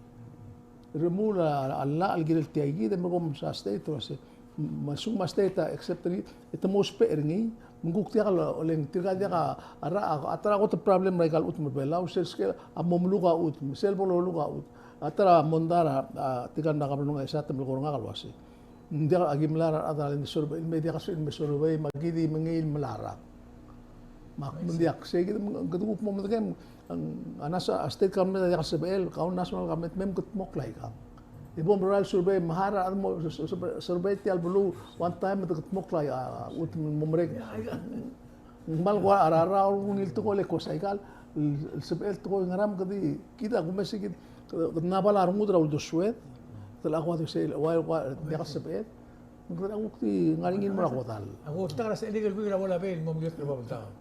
Remuul a, a llach el kirel tia kid, e merekong me a state el uase, me a lsekum a state a accept er ngii, e te mo ousbech er ngii, me ng kuk diak el, oleng, tirka diak a, a, a, a ta er a kot el problem er aika el chutem er Belau, sel skel a mo meluk a chutem, sel bo loluk a chutem. A ta er a mondai er a, a, tirka el mla governor er a Ngchesar a te melekoi er ngak el uase. Ng diak, aki mla er a rechad el me survey, me diak a survey, me survey, me aki di mengiil el mla er a rak. Me ak, me ng diak, sei kid, me kede kuk mo medekem, a, a nasa, a state government a diak el sebechel, kau national government, me mkedmokl aikang. E bo merael survey, me a rechad a mo sur-, sur-, survey tia el beluu, one time, me te kedmokl a, a, chutem el mo merek. Ng kmal kora, a rechad a ungil tekoi el kmo sei aika el, el sebechel tekoi, ngera me kede, kid a kumes e kid, kede, kede mla bla a rengud er a uldesued, kede locha kuk di sei, ua, ua, diak el sebeched, kede kuk di ngar er ngii el mo er a kodall. A ko ta er a sel legal week er a bo el bai el mo melilt er a Babeldaob.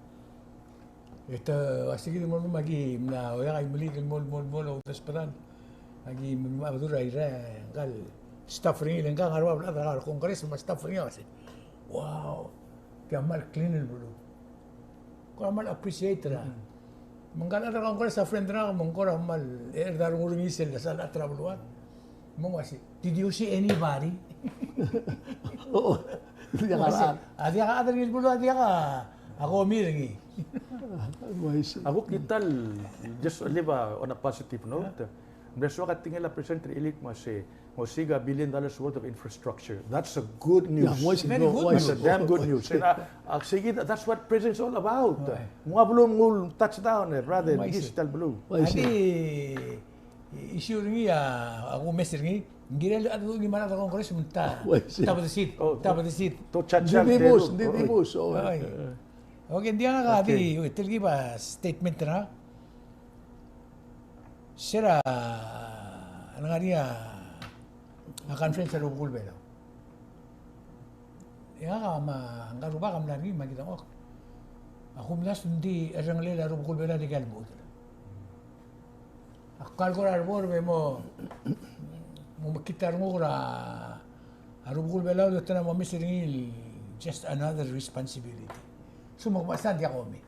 E te, a sei kid el mo, me aki mla, oia, aki melilt el mo, mo, mo, mo, uldesued. Aki mla bedul er a Irrai, ngka el staff er ngii, le ngka a ngar er a Babeldaob, a ngar er a Congress, me a staff er ngii a uase, wow, tia kmal clean el beluu. Kora kmal appreciate er a. Me ngka el chad er a Congress a friend er ngak, me ng kora kmal, e, er a rengul er ngii sel, sel chad er a beluad. Me ng uase, "Did you see anybody?" O, diak a rechad. A diak a chad er ngii el beluu, a diak a, a komi er ngii. Uaisei. A kuk kita el, just leave a, on a positive note. Ng mle soak a tekingel a President er a Elite me a sei, ng osiik a billion dollars worth of infrastructure. That's a good news. Yeah, uaisei. Very good news. That's a damn good news. And, uh, uh, sei kid, that's what president's all about. Ng ua beluu me ng ul touchdown, e, brother, digital beluu. Uaisei. A di, issue er ngii a, a kumes er ngii, ng kirel a, a, ngii me a rechad er a Congress me te, te bedesid, te bedesid. Ng di dibus, ng di dibus, o. Okay, ng diak a di, oi, telkib a statement er ngak. Se er a, a ngar er ngii a, a conference er a Rubekul Belau. E ngak me ngka el rubak a mla er ngii me aki dengchokl. A kumdasu ng di cherrengelel a Rubekul Belau er aika el lmuut. Ak kal kora er a board me mo, mo mekngit a renguk er a Rubekul Belau, e te mla mo mes er ngii el just another responsibility. Sel mo kmo sa ng diak komi.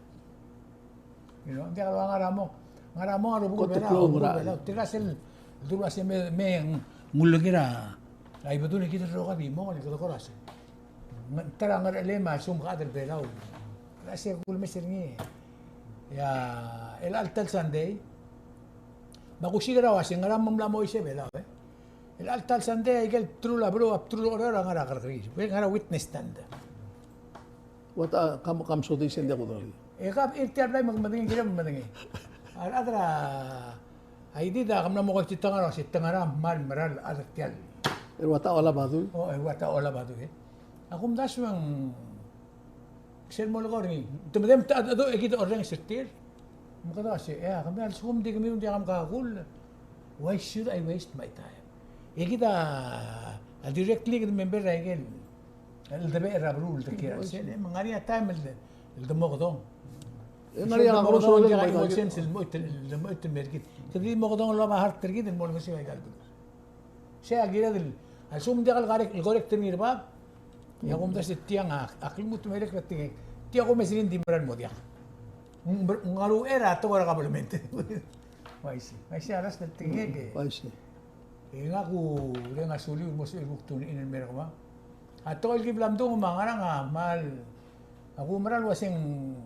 You know, ng diak el ua ngar er a mong, ngar er a mong a Rubekul Belau, Rubekul Belau. Tirka sel dulu a se me, me ng uleker a, a Ibedul e kid el rokui a di mong, e kede kora se. Ng ta er a ngerchelem a lsekum ke chad er a Belau. A se kulemes er ngii. Ia, el chelecha el Sunday, me ak osiik er a uasei ngera me ng mla mo oisei a Belau, e. El chelecha el Sunday, aike el bdelul a beluu, a bdelul a Oreor a ngar er a kerrekeriil. Ng ngar er a witness stand. Ua ta, kam, kam soiseb e ng diak kudengei. E ka, e tia el blai me ke medengei, kirem medengei. A rechad er a, a idid a ke mla mo koititang er a uasei te ngar er a kmal mera el chad er tia el. E ua ta Olab a dui? O, e ua ta Olab a dui, e. A kumdasu e ng sel mo lekor ngii. Te medem ta, ta, e kid a orrenges er tir. Me kede uasei, e, kemiu a lsekum di kemiu ng diak mkakull, why should I waste my time? E kid a, a directly kid a member er a ikel cheldebechel er a beluu el dekiei er a chelsel, e, me ng ngar er ngii a taem el de, el de mokedong. E ng ngar er ngii a, sel de mokedong, ng diak a emotions el mo, el mo, el mo er kid. Kede di mokedong el oba heart er kid el mo olngeseu aika el beluu. Sei a kired el, a lsekum ng diak el correct, el correct er ngii er bab, e a kumdasu e tiang a, a klmuut me a ileakl a tekingek. Tia kumes er ngii e ng di mera el mo diak. Ng, ng ngar er a uchei er a tekoi er a kabelment. Uaisei, uaisei a last el tekingek e. Uaisei. E ngak a ureng a suliu el mo sebechel el kuk tune in el mer kemam. A tekoi el ki bla mdung me a ngerang a kmal, a kumerang el uasei ng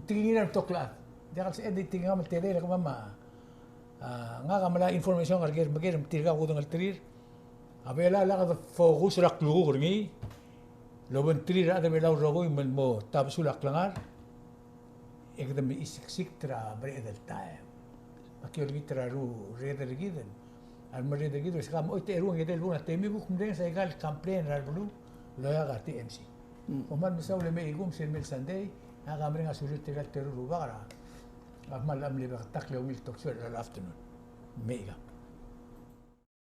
tekingir a rebetok el chad. Diak el sebeched el di tekingam el tedei el kemam a, a, ngak a melai a information el ngar er ker me ker me tirka a kudengelterir. A Belau a lak de focus er a klukuk er ngii el obengterir a rechad er a Belau el rokui me ng mo tabesul a klengar. E kede mechisiksikt er a bereched el taem. Me aki olengit er a rurreder er kid el, a remerreder er kid el, se ka mo oit er a eru e ng edei el bung, a temiu kuk mrenges aika el complain er a rebeluu el oeak a T M C. Mm. Kom kmal mesaul e mei kuk sel mei el Sunday, ngak a mereng a sulir tirka el teru el rubak er a, a kmal mle beketakl e ungil talk show er a afternoon. Mei kuk.